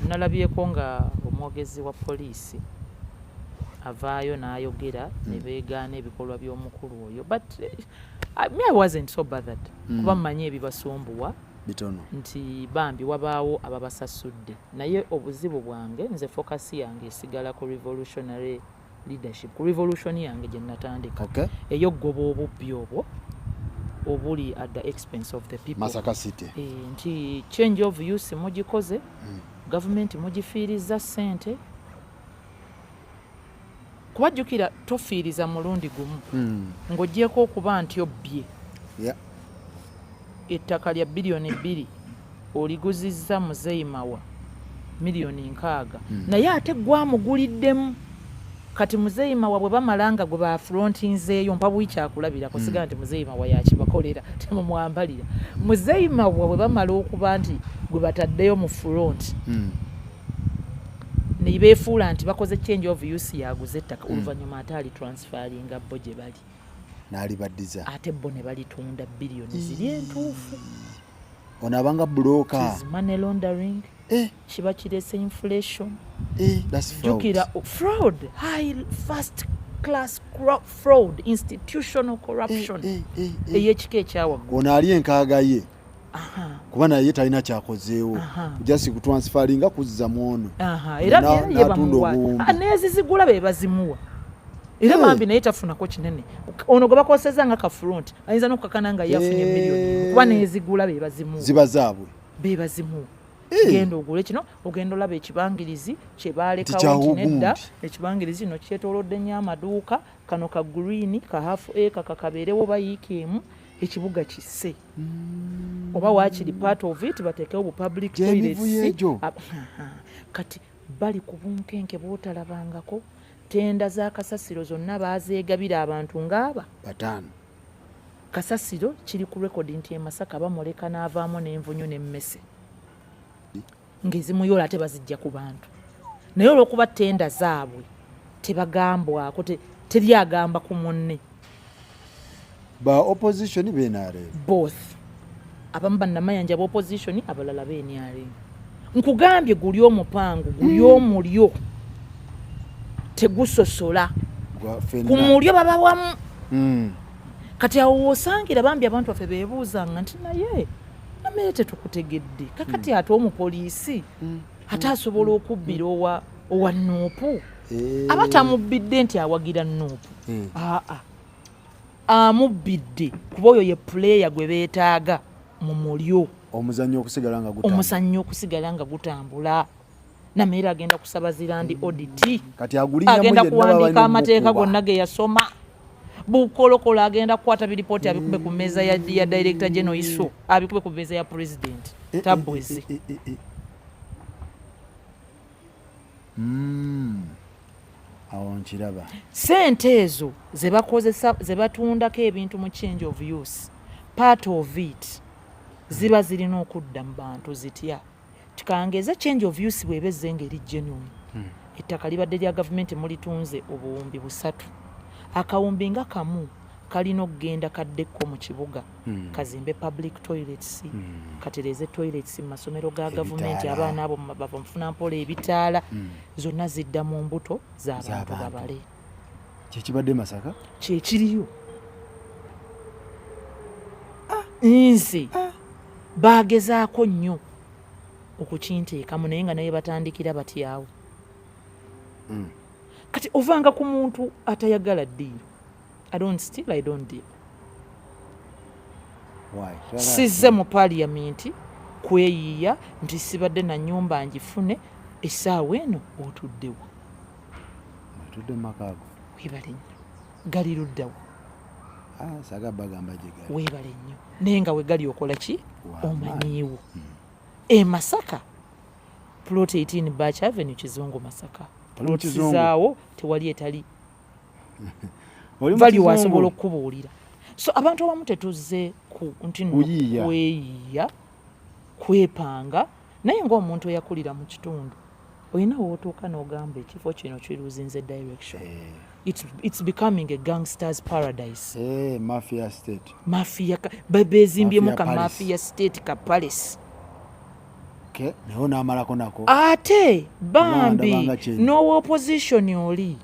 nalabyeko nga omwogezi wa poliisi avaayo n'ayogera ne beegaana ebikolwa by'omukulu oyo, but me, I wasn't so bothered, kuba mmanyi ebibasumbuwa bitono. Nti bambi wabaawo ababasasudde, naye obuzibu bwange nze focus yange esigala ku revolutionary leadership, ku revolution yange gye natandika ey'okgoba obubbi obwo obuli at the expense of the people. Masaka City. E, nti change of use mugikoze, gavumenti mugifiiriza ssente, kubajjukira tofiiriza mulundi gumu, ng'ogyeko okuba nti obbye ettaka lya 2 biliyoni oliguzizza Muzeeyi Mawa miliyoni 60, naye ate gwamuguliddemu. Kati Muzeeyi Mawa bwe bamala nga gwe bafrontinzeeyo, mpa bwi kyakulabirako, sigala nti Muzeeyi Mawa yakibakolera, temumwambalira. Muzeeyi Mawa bwe bamala okuba nti gwe bataddeyo mu front, ne beefuula nti bakoze change of use, yaguze ettaka, oluvannyuma ate ali transferringa bo gye bali. N'alibaddiza. Ate bo ne balitunda biliyoni ziri entuufu. Ono abanga broker. Is money laundering. Eh. Kiba kireese inflation. Eh, that's fraud. Jjukira fraud, high first class fraud, institutional corruption Eh, eh, eh. ey'ekika ekyawaggulu. Ono ali enkaaga ye, kuba naye talina kyakozeewo, just kutransferringa kuzza mu ono. Era ye n'atunda bamuwa. obuwumbi. Ah, n'ezizigula be bazimuwa era. Bambi naye tafunako kinene. Ono gwe bakoseza nga ka front ayinza n'okukakana nga yafunye 1 million, kuba n'ezigula be bazimuwa. Ziba zaabwe. Be bazimuwa. Genda ogule kino, ogenda olaba ekibangirizi kyebalekawo Nti nti kyawo nedda, gundi. Ekibangirizi kino kyetolodde nnyo amaduuka, kano ka green ka half acre kakabeerewo, bayiika emu. Ekibuga kisse oba waakiri part of it bateekewo bu public toilets. Gy'emivuyo egyo. Kati bali ku bunkenke bw'otalabangako. Tenda za kasasiro zonna baazeegabira abantu ng'aba bataano. Kasasiro kiri ku rekodi nti e Masaka bamuleka n'avaamu n'envunyu n'emmese ng'ezimuyoola, ate bazijja ku bantu. Naye olw'okuba tenda zaabwe tebagambwako, teri agamba ku munne. Ba opposition, be NRM? Both. Abamu bannamayanja b'opposition, abalala be NRM. Nkugambye guli omupango guli omulyo tegusosola. Gwa ffenna. Ku mulyo baba wamu. Kati awo woosangira bambi abantu baffe beebuuzanga nti naye namere tetukutegedde kakati ate omupoliisi ate asobola okubbira owa NUP? Aba tamubbidde nti awagira NUP. Aa, amubbidde kuba oyo ye player gwe beetaaga mu mulyo. Omuzannyo okusigala nga gutambula. Omuzannyo okusigala nga gutambula. Nameere agenda kusaba zi land audit. Kati agulinyamu. Agenda yenna kuwandiika baba amateeka balina. gonna ge yasoma bukolokola. Agenda kukwata biripooti abikube ku mmeeza ya director general ISO, abikube ku mmeeza ya president. Tabwezi. Awo nkiraba. Sente ezo ze bakozesa, ze batundako ebintu mu change of use, part of it ziba zirina okudda mu bantu. Zitya? Tikangeze change of use bweba ezze ngeri genuine, ettaka libadde lya gavumenti, mulitunze obuwumbi 300, akawumbi nga kamu kalina okugenda kaddekko mu kibuga, kazimbe public toilets, katereeze toilets mu masomero ga gavumenti. Ebitaala. Abaana abo bava nfuna mpola, ebitaala, zonna zidda mu mbuto z'abantu. Z'abantu. Babale. Kyekibadde Masaka. Kyekiriyo. Nze bagezaako nnyo okukinteekamu, naye nga naye batandikira batyawo. Kati ovanga ku muntu atayagala deal. I don't steal, I don't deal. Why? Sizze mu paaliyamenti kweyiiya nti sibadde na nyumba ngifune. Essaawa eno otuddewo? Otudde mu maka ago. Weebale nnyo. Gali luddawo? Ah, saga bagamba gye gali. Weebale nnyo. Naye nga we gali okola ki? Wamaanyi. Omanyiiwo e Masaka, plot 18 Batch Avenue, Kizungu, Masaka. Oli mu Plots Kizungu? zaawo tewali etali Oli mu value. Kizungu? Asobola okukubuulira. So abantu abamu tetuzze ku nti nno Kuyiiya. kweyiiya, kwepanga, naye ng'omuntu eyakulira mu kitundu olina wootuuka n'ogamba ekifo kino kiruzinze direction. It's becoming a gangsters paradise. Eh, mafia state. Mafia bezimbyemu Mafia ka palace. Mafia state ka palace. Okay, naye onaamalako nako. Ate bambi ndabanga kyenyi. n'owa opposition oli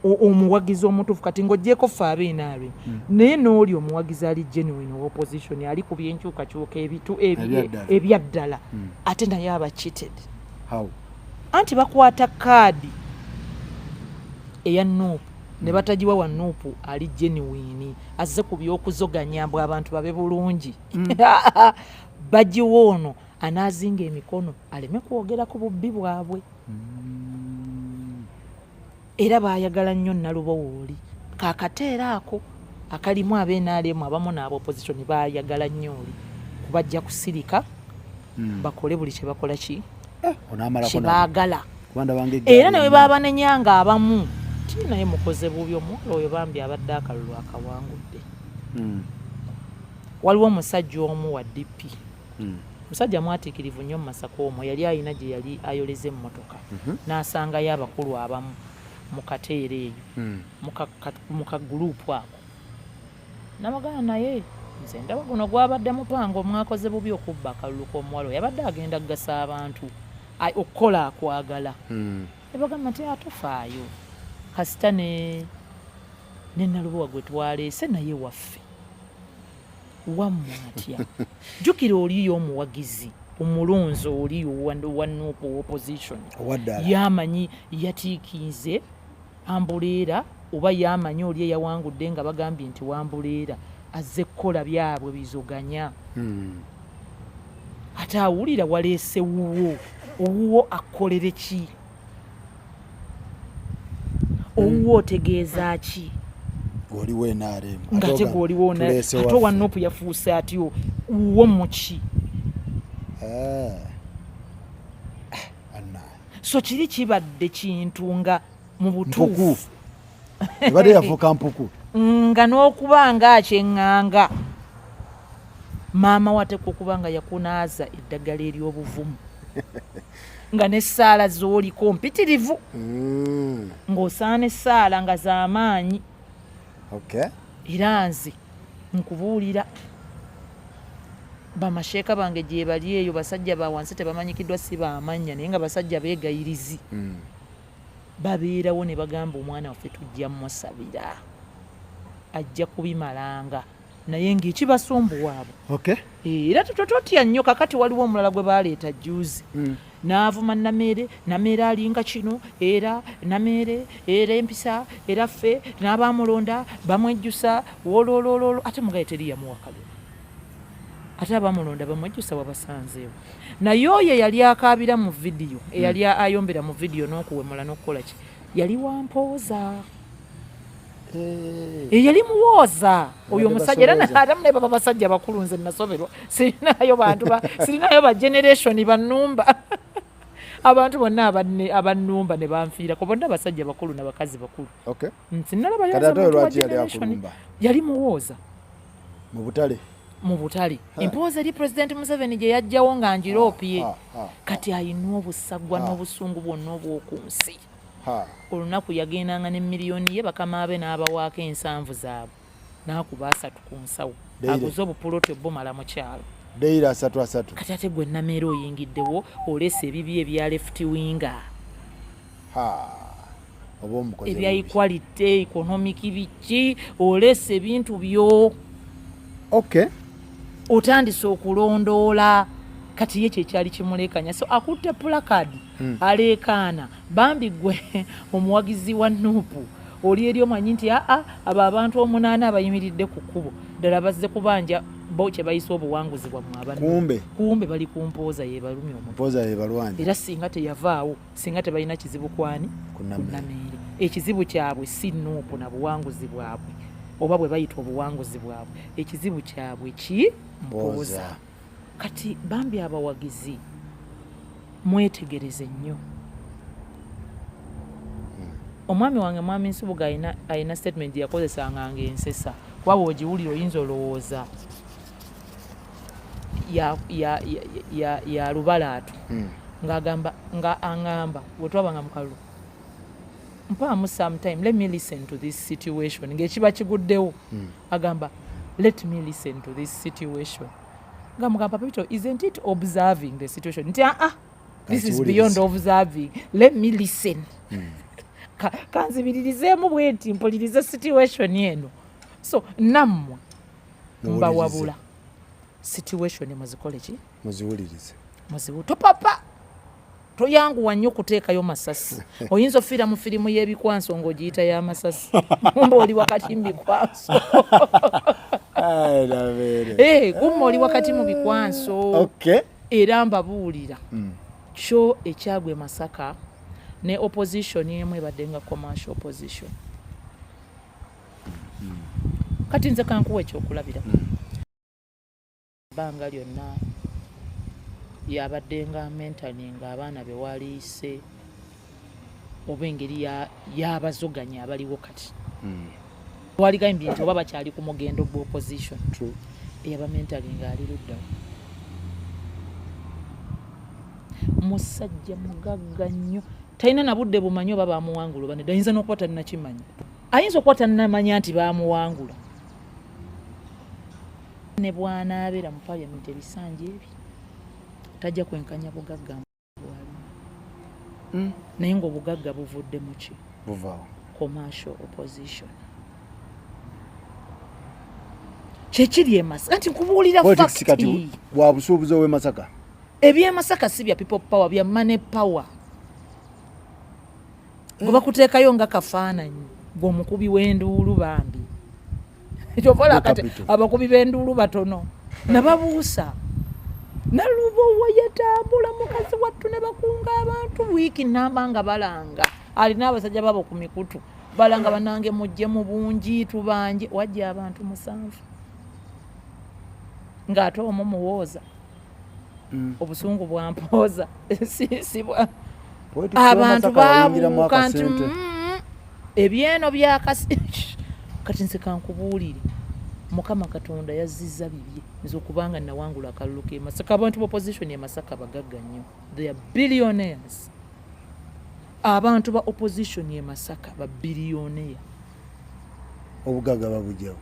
omuwagizi omutuufu, kati ng'ogyeko ffe abe NRM, naye n'oli omuwagizi ali genuine owa opposition, ali ku byenkyukakyuka ebitu Ebyaddala. Ebyaddala, ate naye aba cheated. How? Anti bakwata kaadi eya NUP ne batagiwa wa NUP ali genuine azze ku byokuzoganya mbw abantu babe bulungi. Bagiwa ono anaazinga emikono aleme kwogera ku bubbi bwabwe. Era baayagala nnyo Nalubowa oli kakateera ako akalimu abe NRM abamu n'aba opposition. Baayagala nnyo oli kubajja kusirika, bakole buli kye bakola ki Onaamalako nako. kyebaagala. Kuba ndabanga eggaali Era ne bwe ennyo. babanenyanga abamu ti naye mukoze bubi, omuwala oyo bambi abadde akalulu akawangudde. Waliwo omusajja omu wa DP, musajja mwatiikirivu nnyo mu Masaka omwo, yali alina gye yali ayoleza emmotoka, n'asangayo abakulu abamu mu kateera eyo, mu kaguruupu ako, nabagana naye nze ndaba guno gwabadde mupango, mwakoze bubi okubba akalulu k'omuwala oyo, yabadde agenda kugasa abantu okukola akwagala. Ne bagamba nti atofaayo, kasita ne Nalubowa gwe twaleese naye waffe wammwe atya. Jjukira oliyo omuwagizi omulonzi oli owa NUP, opposition. Owaddala. Yamanyi yatiikinze ambuleera oba yamanyi oli eyawangudde nga bagambye nti wambuleera azze kukola byabwe bizoganya. Ate awulira waleese wuwo, owuwo akolere ki? Owuwo otegeeza ki? Gwoliwo NRM. Ng'ate gwoliwo ate owa NUP yafuuse atyo wo muki? Eh. So kiri kibadde kintu nga mu butuufu ebadde yafuuka mpuku, nga n'okuba nga akyeŋŋanga maama wateekwa okuba nga yakunaaza eddagala ery'obuvumu, nga n'essaala z'oliko mpitirivu, ng'osaana essaala nga z'amaanyi. Era nze nkubuulira, bamasheeka bange gye bali eyo, basajja ba wansi tebamanyikiddwa, si bamannya, naye nga basajja beegayirizi, babeerawo ne bagamba omwana waffe tujja musabira, ajja kubimalanga, naye ng'ekibasumbuwa abo. Era tototya nnyo. Kakati waliwo omulala gwe baleeta juzi, n'avuma Nameere, Nameere alinga kino, era Nameere, era empisa, era ffe n'abamulonda bamwejjusa wololololo. Ate mugaye teri yamuwa kalulu, ate abamulonda bamwejjusa wabasanzeewo. Naye oyo eyali akaabira mu vidiyo, eyali ayombera mu vidiyo n'okuwemula n'okukola ki, yali wampooza. Eyali muwooza oyo omusajja, era ate naye baba basajja bakulu. Nze nasoberwa, sirinayo bantu, sirinayo ba generation banumba. Abantu bonna abannumba ne banfiirako bonna basajja bakulu nabakazi bakulu. Nti nalabayo yali muwooza. Mu butale. Mu butale. Empooza eri President Museveni gye yajjawo nga ngiroopye. Kati ayina obusagwa n'obusungu bwonna obw'oku nsi. Olunaku yagendanga ne miliyoni ye, bakama be n'abawaako 70 zaabwe, n'akuba 30 ku nsawo, aguze obupuloti obumala mu kyalo. Deira asatu asatu. Kati ate gwe Nameere oyingiddewo, oleese ebibi ebya left winger, ebya equality, economic, biki, oleese ebintu byo. Otandise okulondoola. Kati ye kyekyali kimulekanya, so akutte placard, aleekaana. Bambi gwe omuwagizi wa NUP oli eri omanyi nti aa, abo abantu omunaana abayimiridde ku kkubo ddala bazze kubanja bo kye bayise obuwanguzi bwammwe. Kumbe. Kumbe bali ku mpooza yebalumya omutwe. Mpooza yebalwanya. Era singa teyavaawo, singa tebalina kizibu kwani? Ku Nameere. Ekizibu kyabwe si NUP na buwanguzi bwabwe, oba bwe bayita obuwanguzi bwabwe. Ekizibu kyabwe ki mpooza. Kati bambi abawagizi mwetegereze nnyo. Omwami wange, Mwami Nsubuga, alina statement gye yakozesanga ng'ensesa, kuba bw'ogiwulira oyinza olowooza ya lubalaatu, ng'agamba, nga aŋŋamba bwe twabanga mu kalulu, "Mpaamu sometime, let me listen to this situation." Ng'ekiba kiguddewo, agamba, "Let me listen to this situation." Nga mugamba, "Papito, isn't it observing the situation?" Nti, "Aa, ah, this is beyond observing. Let me listen." Kanzibiririzeemu bwe nti mpulirize situation eno. So nammwe mbawabula, situation muzikole ki? Muziwulirize. Muzibu topapa, toyanguwa nnyo kuteekayo masasi. Oyinza ofiira mu firimu y'ebikwanso ng'ogiyita y'amasasi, mba oli wakati mu bikwanso. Gumma oli wakati mu bikwanso. Era mbabuulira, kyo ekyagwa e Masaka ne opposition emu ebadde nga commercial opposition. Kati nze kankuwa ekyokulabirako. Ebbanga lyonna yabadde nga mentoring abaana be waliise, oba engeri y'abazoganya abaliwo kati, waligambye nti oba bakyali ku mugendo gwa opposition, eyaba mentoring ali luddawo. Musajja mugagga nnyo, talina na budde bumanyi oba bamuwangula oba nedda. Ayinza n'okuba talinakimanyi, ayinza okuba tanamanya nti bamuwangula. Ne bw'anaabeera mu parliament ebisanja ebi, tajja kwenkanya bugagga bwalina. Naye ng'obugagga buvudde mu ki? Buvaawo. Commercial opposition. Kyekiri e Masaka nti nkubuulira. Politics kati wa busuubuzi ow'e Masaka. Ebyemasaka si bya people power, bya money power. Gwe bakuteekayo nga kafaananyi gwe omukubi w'enduulu. Bambi, kyovola kati abakubi b'enduulu batono nababuusa. Nalubowa yatambula mukazi wattu ne bakunga abantu wiiki namba nga balanga alina abasajja baabo ku mikutu. Balanga banange mujje mu bungi, tubanje. Wajja abantu 7, ng'ate omu muwooza. Obusungu bwampooza. Politics Abantu w'Amasaka yayingiramu babuuka nti akasente. Ebyeno byakasi. Kati nze kankubuulire, Mukama Katonda yazizza bibye. Nze okubanga nawangula akalulu ke Masaka, abantu ba opposition e Masaka bagagga nnyo, they are billionaires. Abantu ba opposition e Masaka ba billionaire. Obugagga babugyawo.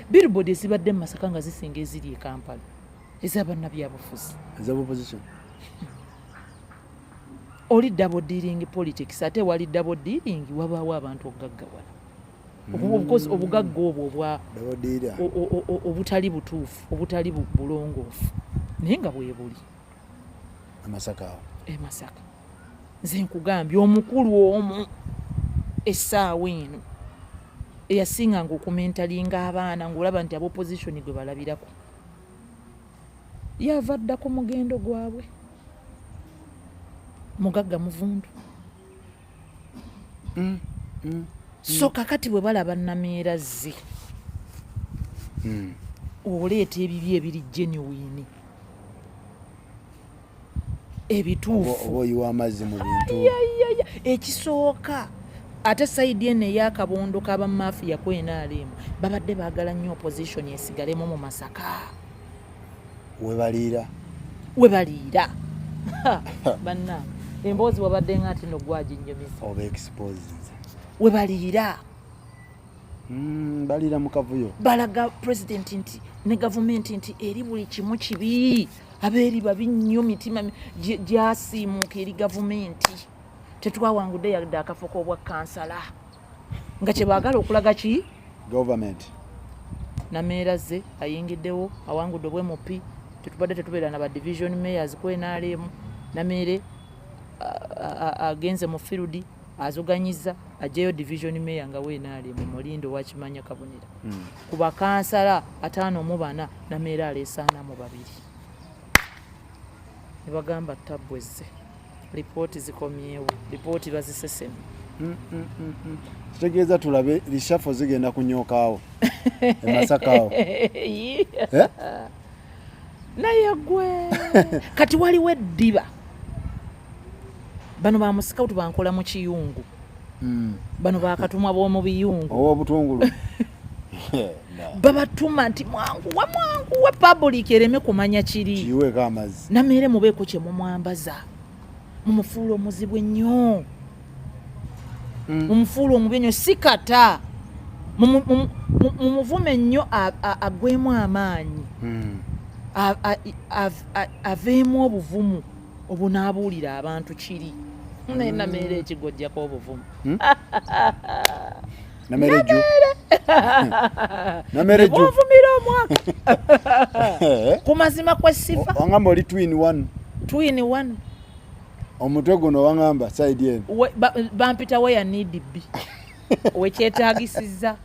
Billboard ezibadde mu Masaka nga zisinga eziri e Kampala ez'abannabyabufuzi. Eza opposition. Oli double dealing politics, ate wali double dealing wabaawo abantu okugaggawala. Of course, obugagga obwo obwa Double dealer. Obutali butuufu, obutali bulongoofu, naye nga bwe buli. Amasaka awo. E Masaka, nze nkugambye, omukulu omu essaawa eno eyasinganga okumentoringa abaana, ng'olaba nti ab'opposition gwe balabirako, yava dda ku mugendo gwabwe. Mugagga muvundu. So kakati bwe balaba Nameera zze oleeta ebibi ebiri genuine, ebituufu. Oba oyiwa amazzi mu bintu. Ayayaya. Ekisooka, ate side eno ey'akabondo k'abamafiya ku NRM babadde baagala nnyo opposition esigalemu mu Masaka. Webaliira. We baliira. Banna emboozi wabadde nga nti no gwaginyumiza. Oba exposinze. We baliira. Baliira mu kavuyo. Balaga president nti ne gavumenti nti eri buli kimu kibi, abeeri babi nnyo, mitima gyasiimuuka eri gavumenti, tetwawangudde yadde akafo k'obwa kansala, nga kyebaagala okulaga ki? Government. Nameera ze ayingiddewo, awangudde obwa MP. Tetubadde tetubeera na ba division mayors ku NRM. Nameere agenze mu field, azuganyiza ajeyo division mayor nga we NRM mulindo wakimanya kabonera. Ku bakansala 54, Nameere aleese 42. Ne bagamba tabwezze, lipooti zikomyewo, lipooti bazisesemu. Kitegeeza tulabe reshuffle zigenda kunyokaawo e Masaka awo. Eh? Naye gwe kati waliwo eddiba, bano bamusikawutu bankola mu kiyungu. Bano bakatumwa b'omu biyungu. Ow'obutungulu. Babatuma nti mwanguwe, mwanguwe, public ereme kumanya kiri. Kiyiweeko amazzi. Nameere mubeeko kye mumwambaza, mumufuula omuzibu ennyo, mumufuula omubi ennyo, si kata mumuvume nnyo, aggwemu amaanyi, aveemu obuvumu obunaabuulira abantu kiri. Naye Nameere ekigojjako obuvumu. Nameere ju, Nameere ju. Bwovumira omwaka ku mazima kwesifa. Wangamba oli twin one. Twin one. Omutwe guno wangamba side eno. Bampita where need be, wekyetagisiza.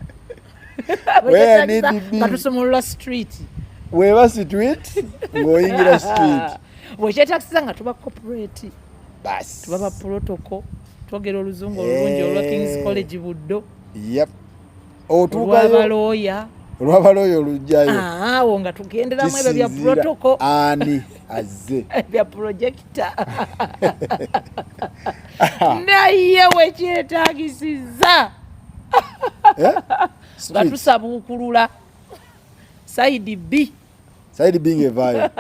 Where need be. Nga tusumulula street. Weba street ng'oyingira street. Wekyetagisiza nga tuba corporate. Bas. Tuba ba protocol, twogera oluzungu olulungi olwa Kings College Buddo. Yep, otuukayo. Olwabalooya. Olwabalooya olujjayo. Awo nga tugenderamu ebyo bya Kisinziira protocol. Ani azze. Bya projector, naye wekyetagisiza Eh? nga Street. tusabuukulula side B. Side B ng'evaayo.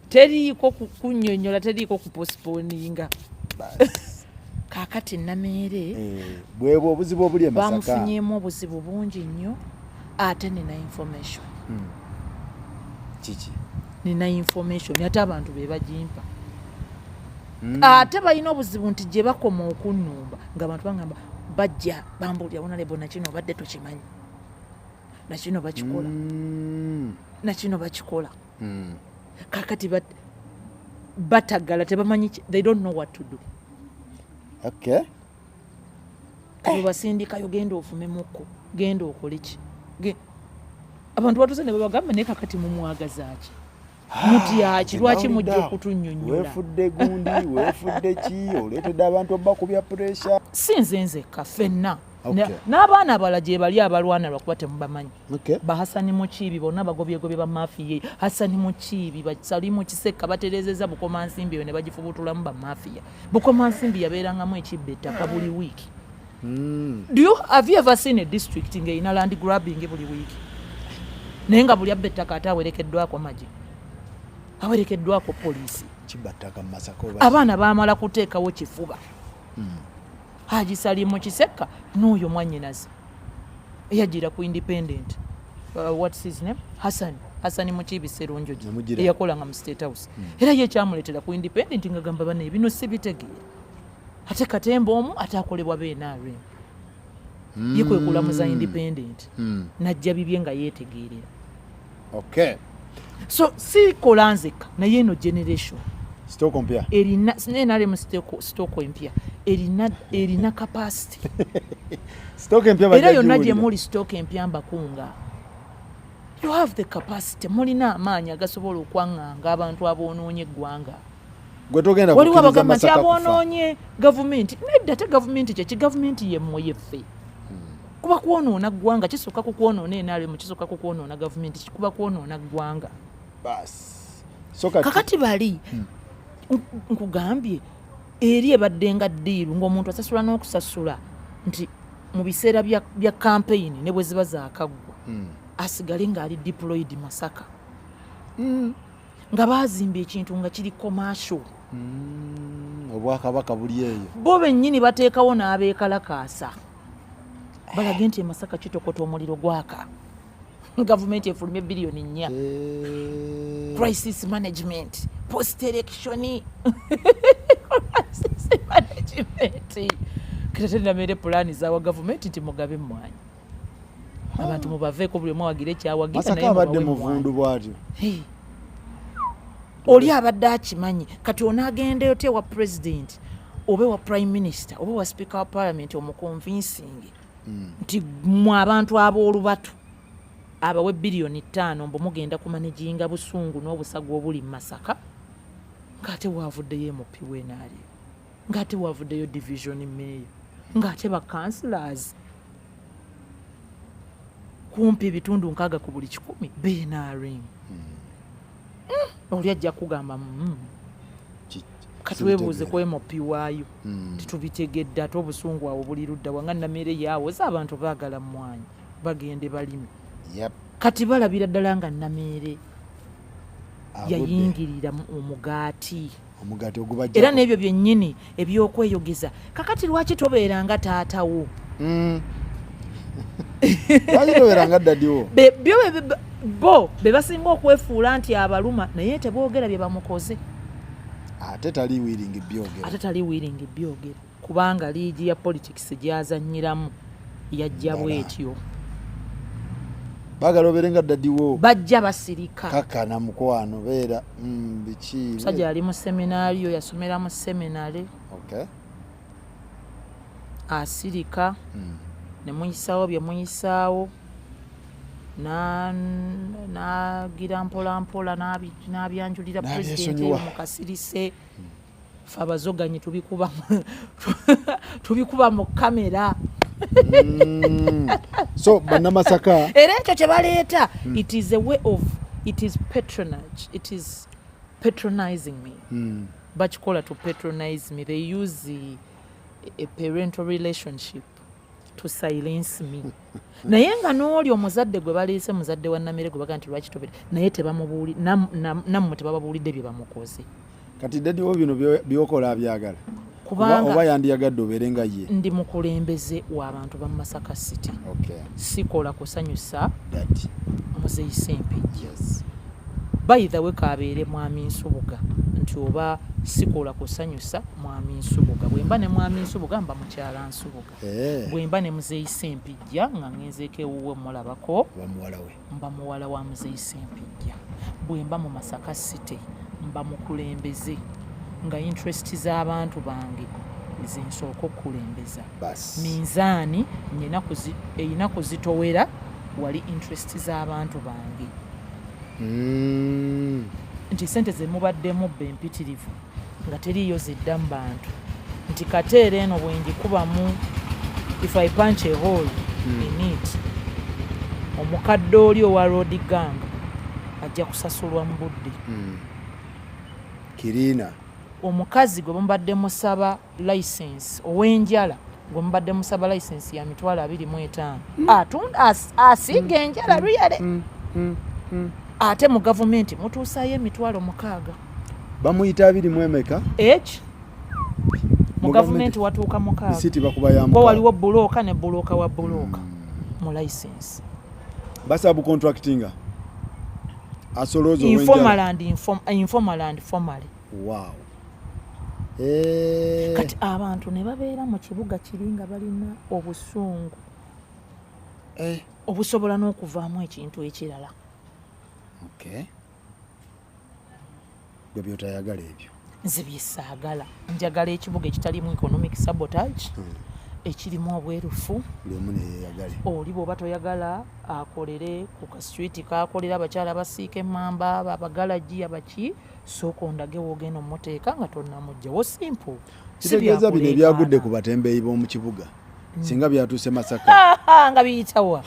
Teriiko kunnyonnyola, teriiko kupostponinga. Kaakati Nameere Eh, bwebwo obuzibu obuli e Masaka. Bamufunyeemu obuzibu bungi nnyo. Ate nina information. Kiki? Nina information, ate abantu be bagimpa. Ate balina obuzibu nti gye bakoma okunnumba ng'abantu bagamba, bajja bambuulira, "Honorable, nakino obadde tokimanyi, nakino bakikola, nakino bakikola." Kakati batagala, tebamanyi they don't know what to do. Kati basindikayo, genda ofumemuko, genda okole ki. Abantu batuze ne babagamba, naye kakati mumwagazaaki? Mutyaki? Lwaki mujja okutunnyonnyola? Weefudde gundi, weefudde ki, oleetedde abantu obakubya pressure. Si nze nzekka, ffenna. N'abaana abalala gye bali abalwana lwakuba temubamanyi. Bahasani Mukiibi bonna bagobyegobye bamafiya. Hasani Mukiibi, Basalimu Kisekka baterezeza Bukomansimbi eyo ne bagifubutulamu bamafiya. Bukomansimbi yabeerangamu ekibba ettaka buli wiiki. Do you have you ever seen a district ng'erina land grabbing buli wiiki, naye nga buli abba ettaka ate awerekeddwako magye, awerekeddwako poliisi? Kibba ttaka mu Masaka oba? Abaana bamala kuteekawo kifuba. Haji Salimu Kisekka n'oyo mwannyinaze eyajjira ku independent, what's his name, Hasani Mukiibi Serunjogi. Namugira. Eyakolanga mu State House. Era ye kyamuleetera ku independent nga gamba bano ebino sibitegeera, ate katemba omu ate akolebwa BNRM. Ye kwe kulamuza independent, najja bibye nga yeetegeerera. So sikola nzekka, naye eno generation Stock mpya. Erina NRM stock empya erina capacity. Stock empya era bajja yonna gye giwulira. Muli stock empya, mbakunga, you have the capacity, mulina amaanyi agasobola okwaŋŋanga abantu aboonoonye eggwanga. Gwe togenda Waliwo kukkiriza abagamba nti Masaka kufa. aboonoonye gavumenti. Nedda, te gavumenti kyeki? Gavumenti yemmwe, yeffe. Kuba kwonoona ggwanga. Kisooka ku kwonoona NRM, kisooka ku kwonoona gavumenti, kuba kwonoona ggwanga. Bas. So kati Kakati bali nkugambye eri ebadde nga deal, ng'omuntu asasula n'okusasula nti mu biseera bya campaign ne bwe ziba zaakaggwa, asigale ng'ali deployed Masaka, nga baazimba ekintu nga kiri commercial. Obwakabaka buli eyo. Bo bennyini bateekawo n'abeekalakaasa balage nti emasaka kitokota, omuliro gwaka, gavumenti efulumye biliyoni 4. Crisis management, post election crisis management. Kitatenamere pulaani zawa gavumenti nti mugabe emmwanyi, abantu mubaveeko, buli omu awagira ekyawagira. Masaka Naye abadde mubawe emmwanyi. muvundu bw'atyo. Hey. Oli abadde akimanyi. Kati onaagendayo te ewa president oba ewa prime minister oba ewa speaker wa parliament omuconvincing nti mwe abantu ab'olubatu abawe biliyoni 5 mbu mugenda kumanaginga busungu n'obusago obuli mu Masaka, ng'ate waavuddeyo MP w'NRM, ng'ate waavuddeyo division mayor, ng'ate ba councillors kumpi ebitundu 60 ku buli 100 BNRM. Oli ajja kugamba, Kati weebuuze ku MP waayo. Titubitegedde, ate obusungu awo buli ludda wanga Namere yaawoza abantu baagala mmwanyi bagende balime. Kati balabira ddala nga Nameere Agudde. Yayingirira omugaati. Omugaati ogubajjako. Era n'ebyo byennyini ebyokweyogeza. Kakati lwaki tobeeranga taatawo? Lwaki tobeeranga daddy wo? Byo bo be basinga okwefuula nti abaluma, naye teboogera bye bamukoze. Ate tali willing byogera. Ate tali willing byogera kubanga liigi ya politics gyazannyiramu yajja Ndala. bwetyo. Baagala obeere nga daddy wo. Bajja basirika. Kakana mukwano, beera biki. Musajja ali mu seminario, yasomera mu seminary. Asirika ne muyisaawo bye muyisaawo, nagira mpola mpola n'abyanjulira pulezidenti N'abyesonyiwa. eyo mu kasirise. Fe abazoganyi tubikuba mu kamera. So bannamasaka Era ekyo kye baleeta, it is a way of, it is patronage, it is patronizing me. Bakikola to patronize me. They use a parental relationship to silence me. Naye nga n'oli omuzadde gwe baleese, muzadde wa Namere gwe baga nti lwaki tobere naye, tebamubuuli nammwe tebababuulidde bye bamukoze. Kati daddy wo bino byokola abyagala? Kubanga Oba yandiyagadde obeere nga ye? Ndi mukulembeze w'abantu ba Masaka City. Sikola kusanyusa Daddy. Muzeyi Sempejja. By the way, kabeere mwami Nsubuga nti oba sikola kusanyusa mwami Nsubuga. Bwe mba ne mwami Nsubuga, mba mukyala Nsubuga. Bwe mba ne muzeeyi Sempijja nga ngenzeeko ewuwe mulabako, Oba muwala we. Mba muwala wa muzeeyi Sempijja. Bwe mba mu Masaka City, mba mukulembeze nga interest z'abantu bange zensooka okukulembeza. Bas. Minzaani erina kuzitowera wali interest z'abantu bange. Nti sente zemubaddemu bba empitirivu nga teriiyo zidda mu bantu, nti kateera eno bwengikubamu If I punch a hole in it, omukadde oli owa road gang ajja kusasulwa mu budde. Kirina. Omukazi gwe mubadde musaba license, ow'enjala gwe mubadde musaba license ya 25,000, atunda asiiga enjala really, ate mu gavumenti mutuusayo 60,000. Bamuyita abiri mu emeka? Eki mu Mu gavumenti watuuka 6. Risiti bakuba ya Ko 6. Waliwo buloka ne buloka wa buloka mu license. Basaba bucontractinga asolooza Informal ow'enjala. and informal and formally. Wow. Eh, Kati abantu ne babeera mu kibuga kiri nga balina obusungu obusobola n'okuvaamu ekintu ekirala. Okay, gwe byotayagala ebyo. Nze byesaagala, njagala ekibuga ekitalimu economic sabotage, ekirimu obwerufu. Buli omu neyeyagale. Oli bw'oba toyagala akolere ku ka street kakolera, abakyala basiika emmamba, abagalagi, abaki, sooka ondage woogenda omuteeka nga tonnamugjawo, simple. Si Kitegeeza bino byakuleekaana. ebyagudde ku batembeeyi b'omu kibuga, singa byatuuse Masaka, Nga biyitawa?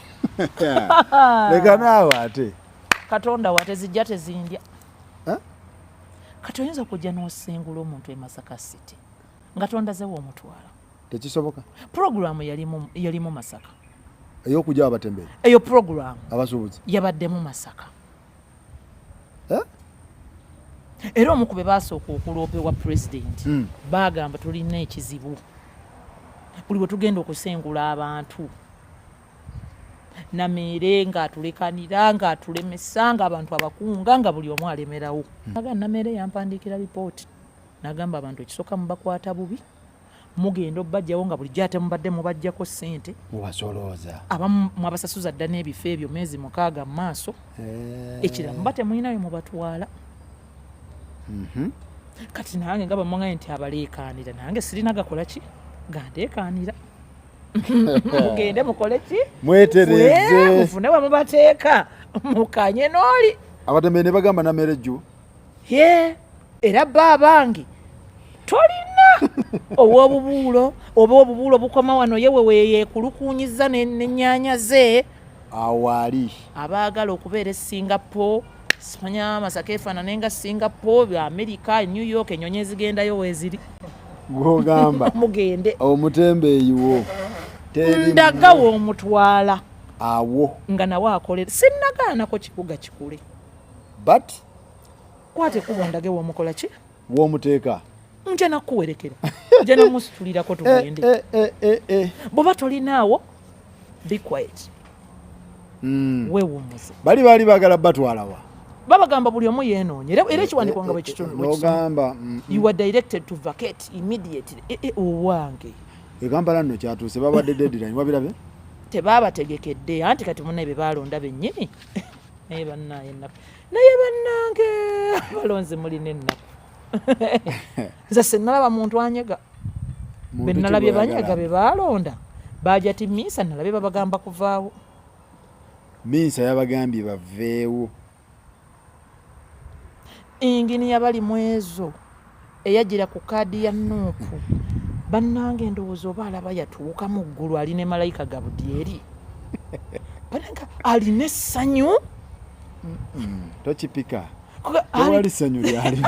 Leka naawe ate. Katonda wa tezijja tezindya. Eh? Kati oyinza okujja n'osengula omuntu e Masaka City nga tondazewo omutwala? Tekisoboka. Puroguramu yalimu Masaka. Ey'okujja abatembeeyi? Eyo puroguramu Abasuubuzi. yabaddemu Masaka. Eh? Era omu ku be baasooka okuloopewa pulezidenti, baagamba tulina ekizibu, buli bwe tugenda okusengula abantu, Nameere ng'atulekanira, ng'atulemesa, ng'abantu abakunga, nga buli omu alemerawo. Aga Nameere yampandiikira lipooti n'agamba abantu ekisooka mubakwata bubi, mugenda obbajjawo nga bulijjo ate mubadde mubajjako ssente. Mubasolooza. Abamu mwabasasuza dda n'ebifo ebyo myezi 6 mu maaso. Ekirala muba temulinayo mubatwala. Kati nange nga bamwaŋaye nti abaleekaanira, nange sirina gakola ki gandeekaanira, mugende mukole ki? Mwetereze. Mufune we mubateeka, mukanye n'oli. Abatembeeyi ne bagamba Nameere ejju. Ye era bba abange tolina ow'obubuulo oba obubuulo bukoma wano, ye weweyeekulukunyiza n'ennyaanya ze. Awaali. Abaagala okubeera e Singapore, simanya Masaka efaanane nga Singapore, America, New York, ennyonyi ezigendayo weeziri. Gwogamba. Mugende. Omutembeeyi wo teri. Ndaga w'omutwala. Awo. Nga nawe akolera, sinnagaanako kibuga kikule. But Kwata ekkubo ndage w'omukola ki? W'omuteeka. Nja nakuwerekera, nja namusitulirako tugende. Eh, eh, eh, eh. Bw'oba tolinaawo, be quiet. Weewummuze. Bali baali baagala batwalawa? Babagamba buli omu yeenoonye, era ekiwandiiko nga bwe bwekisoma. Nogamba You are directed to vacate immediately. Owange. E Kampala nno kyatuuse, babadde deadline, wabirabye? Tebaabategekedde, anti kati munnaye be baalonda bennyini. Naye bannaye ennaku, naye bannange abalonzi mulina ennaku. Nze sinalaba muntu anyega. Muntu Benalabye ki gw'oyagala? Banyega be baalonda baja ti Minsa, nalabye babagamba kuvaawo. Minsa yabagambye baveewo. Inginiya bali mu ezo eyajjira ku kaadi ya NUP, bannange ndowooza oba alaba yatuuka mu ggulu, ali ne malayika Gabudyeri, bannange alina essanyu. Tokipika. Tewali ssanyu lyali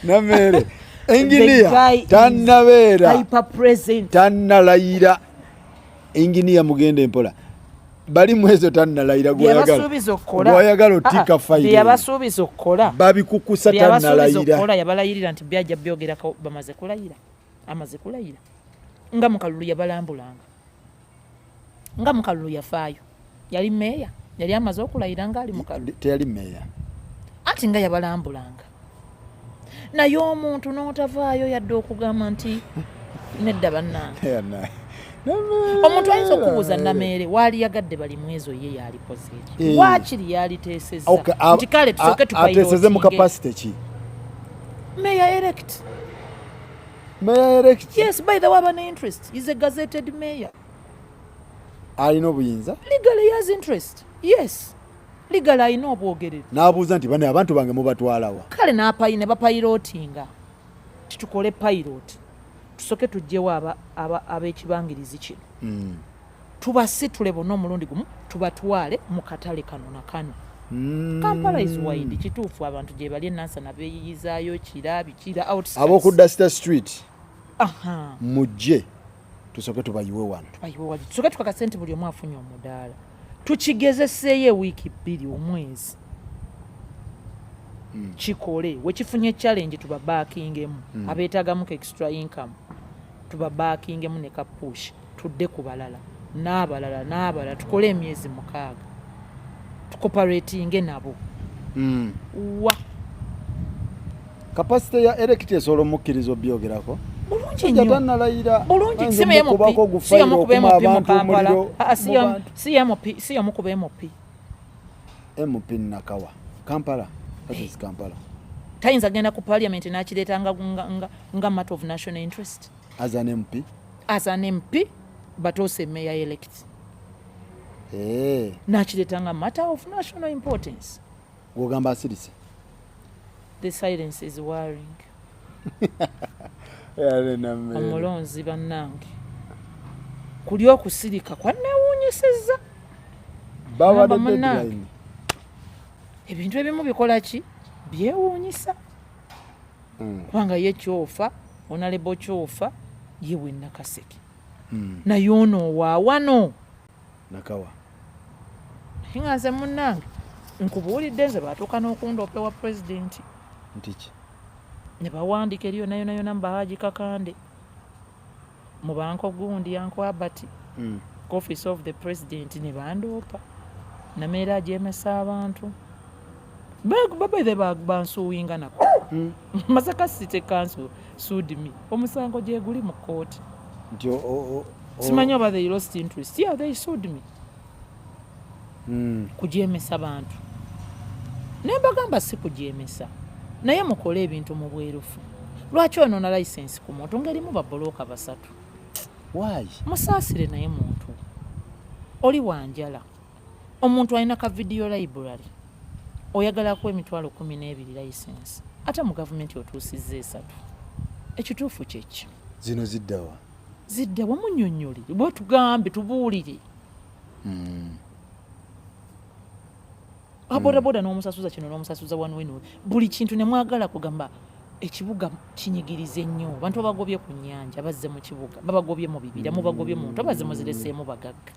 Nameere inginiya tannabeera Hyper present. Tannalayira. Inginiya mugende mpola, bali mwezo tannalayira. Byebasuubiza okukola. Gwayagala otiika fayiro. Byeyabasuubiza okukola. Babikukusa. Byeyabasuubiza Tannalayira. okukola, yabalayirira nti byajja byogerako. Bamaze kulayira, amaze kulayira nga mukalulu yabalambulanga, nga mukalulu yafaayo, yali meeya, yali amaze okulayira ngaali mukalulu. Teyali meeya. Anti nga yabalambulanga, naye omuntu n'otavaayo yadde okugamba nti nedda bannange. Omuntu ayinza okubuuza Nameere waali yagadde bali mwezo, ye yalikoze eki? Waakiri yaliteesezza nti kale tusooke Ateeseze mu tupilotinge. capacity ki? Mayor elect. Mayor elect? Yes, by the way, aba ne interest, is a gazetted mayor. Alina obuyinza? Legally he has interest, yes, legally alina obwogerero. N'abuuza nti bane abantu bange mubatwalawa? Kale ne bapilotinga titukole pilot. Tusoke tugyewo ab'ekibangirizi kino, tubasitule bonna omulundi gumu, tubatwale mu katale kano na kano. Kampala is wide, kituufu, abantu gye bali enansana beeyiyizaayo kira bikira outskirts. Ab'okudda State Street, mujje tusooke tubayiwe wano. Tubayiwe wali, tusooke tukakase nti buli omu afunye omudaala, tukigezeseeyo ewiiki 2, omwezi, kikole wekifunye challenge, tubabaakingemu. Abeetaagamu ka extra income tubabaakingemu ne ka push, tudde ku balala n'abalala n'abalala, tukole emyezi 6, tucooperatinge nabo. Wa Capacity ya elect esobola omukkiriza obyogerako? Bulungi Sajja nnyo. Tannalayira. Bulungi. Ayinza Si MP, omukubako si yomu ogufayiro ku okuma MP mu abantu Kampala. omuliro Ah, ah, mu bantu. si MP, si yomu ku MP. MP Nakawa, Kampala, that is Kampala. Tayinza genda ku parliament n'akireeta nga matter of national interest? As an MP? As an MP, but also a mayor elect. Eh, N'akireeta nga matter of national importance. Gwogamba asirise? The silence is worrying. Omulonzi bannange, kuli okusirika kwanneewuunyisizza. Bawadde Namba munnange. deadline. Ebintu ebimu bikola ki, byewuunyisa, kubanga ye kyofa onalebo kyofa ye we Nakaseke, naye ono owaawano. Nakawa. Naye nga nze munnange nkubuulidde, nze batuuka n'okundoopa ewa pulezidenti. Nti ki? Ne bawandiika eri yonna yonna yonna mu bahaji Kakande, mu banko gundi yanko Abati, office of the president, ne bandoopa nameera agyemesa abantu babethe bansuuwinga nako. Masaka City Council sued me, omusango gyeguli mu kooti. Nti Simanyi oba they lost interest. Yeah, they sued me kugyemesa bantu, naye mbagamba si kugyemesa, naye mukole ebintu mu bwerufu. Lwaki onoona license ku muntu ng'erimu babulooka basatu? Why? Musaasire, naye muntu oli wanjala, omuntu alina ka video library, oyagalaku 120,000 license, ate mu gavumenti otuusizza esatu. Ekituufu kyekyo. Zino ziddawa? Ziddawa, munyonyolere, bwetugambe, tubuulire. Abodaboda n'omusasuza kino n'omusasuza wano, buli kintu ne mwagala kugamba ekibuga kinyigirize nnyo. Abantu babagobye ku nnyanja, bazze mu kibuga, babagobye mu bibira, mubagobye mu ntobazi, muzireseemu bagagga.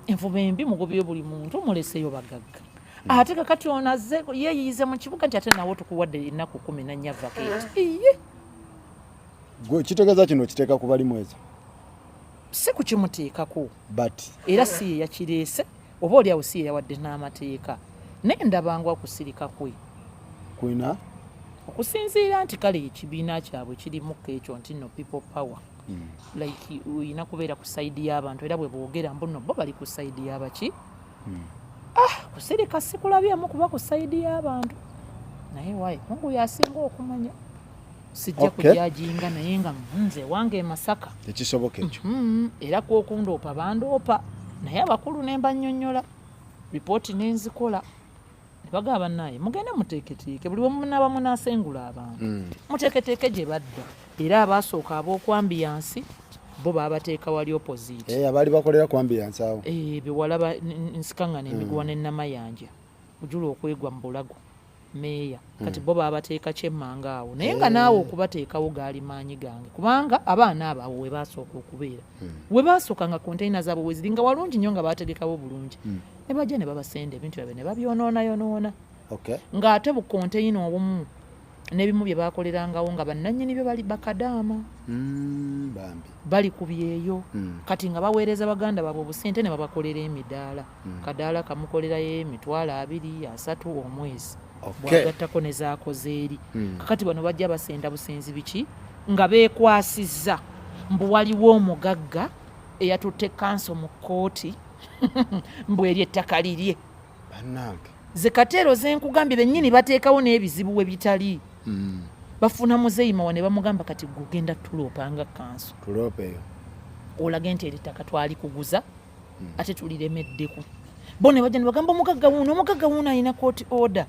Envuba embi, mugobye buli muntu, muleseeyo bagagga. Ate kakati ono azze yeeyiyize mu kibuga nti ate nawe tukuwadde ennaku 14, vacate iye. Gwe kitegeeza kino okiteeka ku balimu ezo? Si kukimuteekako. But Era si ye yakireese, oba oli awo si ye yawadde n'amateeka, naye ndabangwa okusirika kwe Kwina. Okusinziira nti kale ekibiina kyabwe kirimuko ekyo nti no people power, like oyina kubeera ku side y'abantu, era bwe boogera mbu no bo bali ku side y'abaki. Ah, kusirika sikulabyemu kuba ku side y'abantu, naye wayi Mungu yasinga okumanya, sijja kujajinga, naye nga nze wange e Masaka Tekisoboka ekyo. Era kwokundoopa bandoopa, naye abakulu ne mbannyonnyola, ripooti nenzikola, ne bagamba, "Bannaye, mugende muteeketeeke, buli bwe munaaba munaasengula abantu, muteeketeeke gye badda." Era abaasooka ab'oku ambiance bo baabateeka wali opposite. Eh, abaali bakolera ku ambiance awo. Eh, bewalaba nsikaŋŋana emiguwa n'ennamayanja ojula okwegwa mu bulago meeya. Kati bo baabateeka kyemmanga awo, naye nga naawe okubateekawo gaali maanyi gange, kubanga abaana abo awo we baasooka okubeera, we baasooka nga container zaabwe weziri, nga walungi nnyo, nga baategekawo bulungi, ne bajja ne babasenda ebintu byabwe ne babyonoonayonoona, ng'ate bukonteyina obumu n'ebimu bye baakolerangawo nga bannannyini byo bali bakadaama. Bambi. Bali ku byeyo. Kati nga baweereza baganda baabwe obusente ne babakolera emidaala. Kadaala kamukolerayo 20,000, 30,000 omwezi, bwagattako ne zaakoze eri. Kakati bano bajja basenda busenzi biki nga beekwasizza mbu waliwo omugagga eyatutte kanso mu kkooti, mbu eri ettaka lirye. Bannange. Ze kateero zenkugambye, bennyini bateekawo n'ebizibu we bitali. Bafuna muzeyimawa ne bamugamba, "Kati gwe ogenda tuloopanga kanso." Tuloopeeyo. Olage nti eri ttaka twali kuguza, ate tuliremeddeko. Bo ne bajja ne bagamba, "Omugagga wuuno, omugagga wuuno alina court order."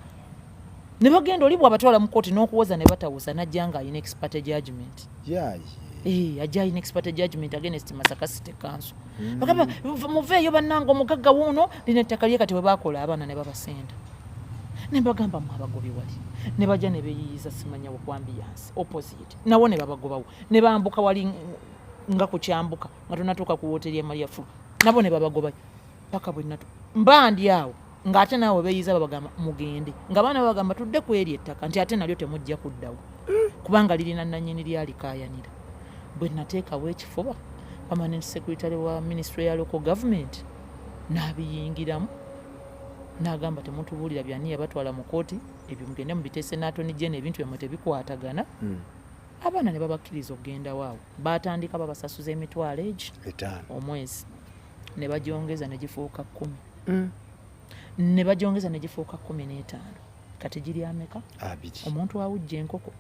Ne bagenda oli bw'abatwala mu kooti n'okuwoza ne batawoza, najja nga alina ex parte judgment. Eh, ajja alina ex parte judgment against Masaka City Council. Bagamba, "Muveeyo bannange, omugagga wuuno, lino ettaka lye." Kati bwe bakola abaana ne babasenda ne bagamba, "Mwabagobye wali." Ne bajja ne beeyiyiza, simanya ku Ambiance opposite, nawo ne babagobawo, ne bambuka wali nga ku kyambuka nga tonatuuka ku wooteri ya Maria Fulu, nabo ne babagobayo paka bwe natu mba ndi awo ng'ate naawe beeyiza babagamba mugende, nga baana babagamba tudde ku eri ettaka, nti ate nalyo temujja kuddawo kubanga lirina nannyini lyalikaayanira. Bwe nateekawo ekifuba, permanent secretary wa ministry ya local government n'abiyingiramu n'agamba, "Temutubuulira byani yabatwala mu kooti, ebyo mugende mubiteese n'Attorney General, ebintu byammwe tebikwatagana." Abaana ne babakkiriza okugendawo awo. Batandika babasasuza emitwalo egi 5. omwezi, ne bagyongeza ne gifuuka 10, ne bagyongeza ne gifuuka 15. Kati giri ameka? 20. Omuntu awujja enkoko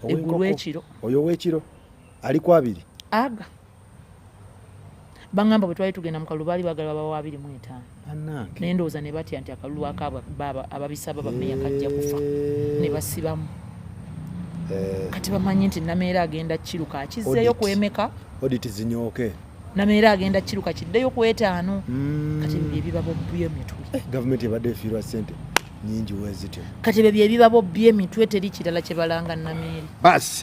Ow'enkoko. Eggulu ekiro. Oyo ow'ekiro ali ku 20. Aga baŋŋamba bwe twali tugenda mu kalulu baali baagala babawa 25. Bannange. Naye ndowooza ne batya nti akalulu akaabwe baaba ababisaba bameya kajja kufa, ne basibamu. Kati bamanyi nti Nameera agenda kiruka akizzeeyo Audit. kwemeka. Audit zinyooke. Nameera agenda kiruka kiddeyo ku 5. Kati ebyo byebibabobbya emitwe. Gavumenti ebadde efiirwa ssente nyingi wezityo. Kati ebyo byebibabobbya emitwe, teri kirala kye balanga Nameere. Basi.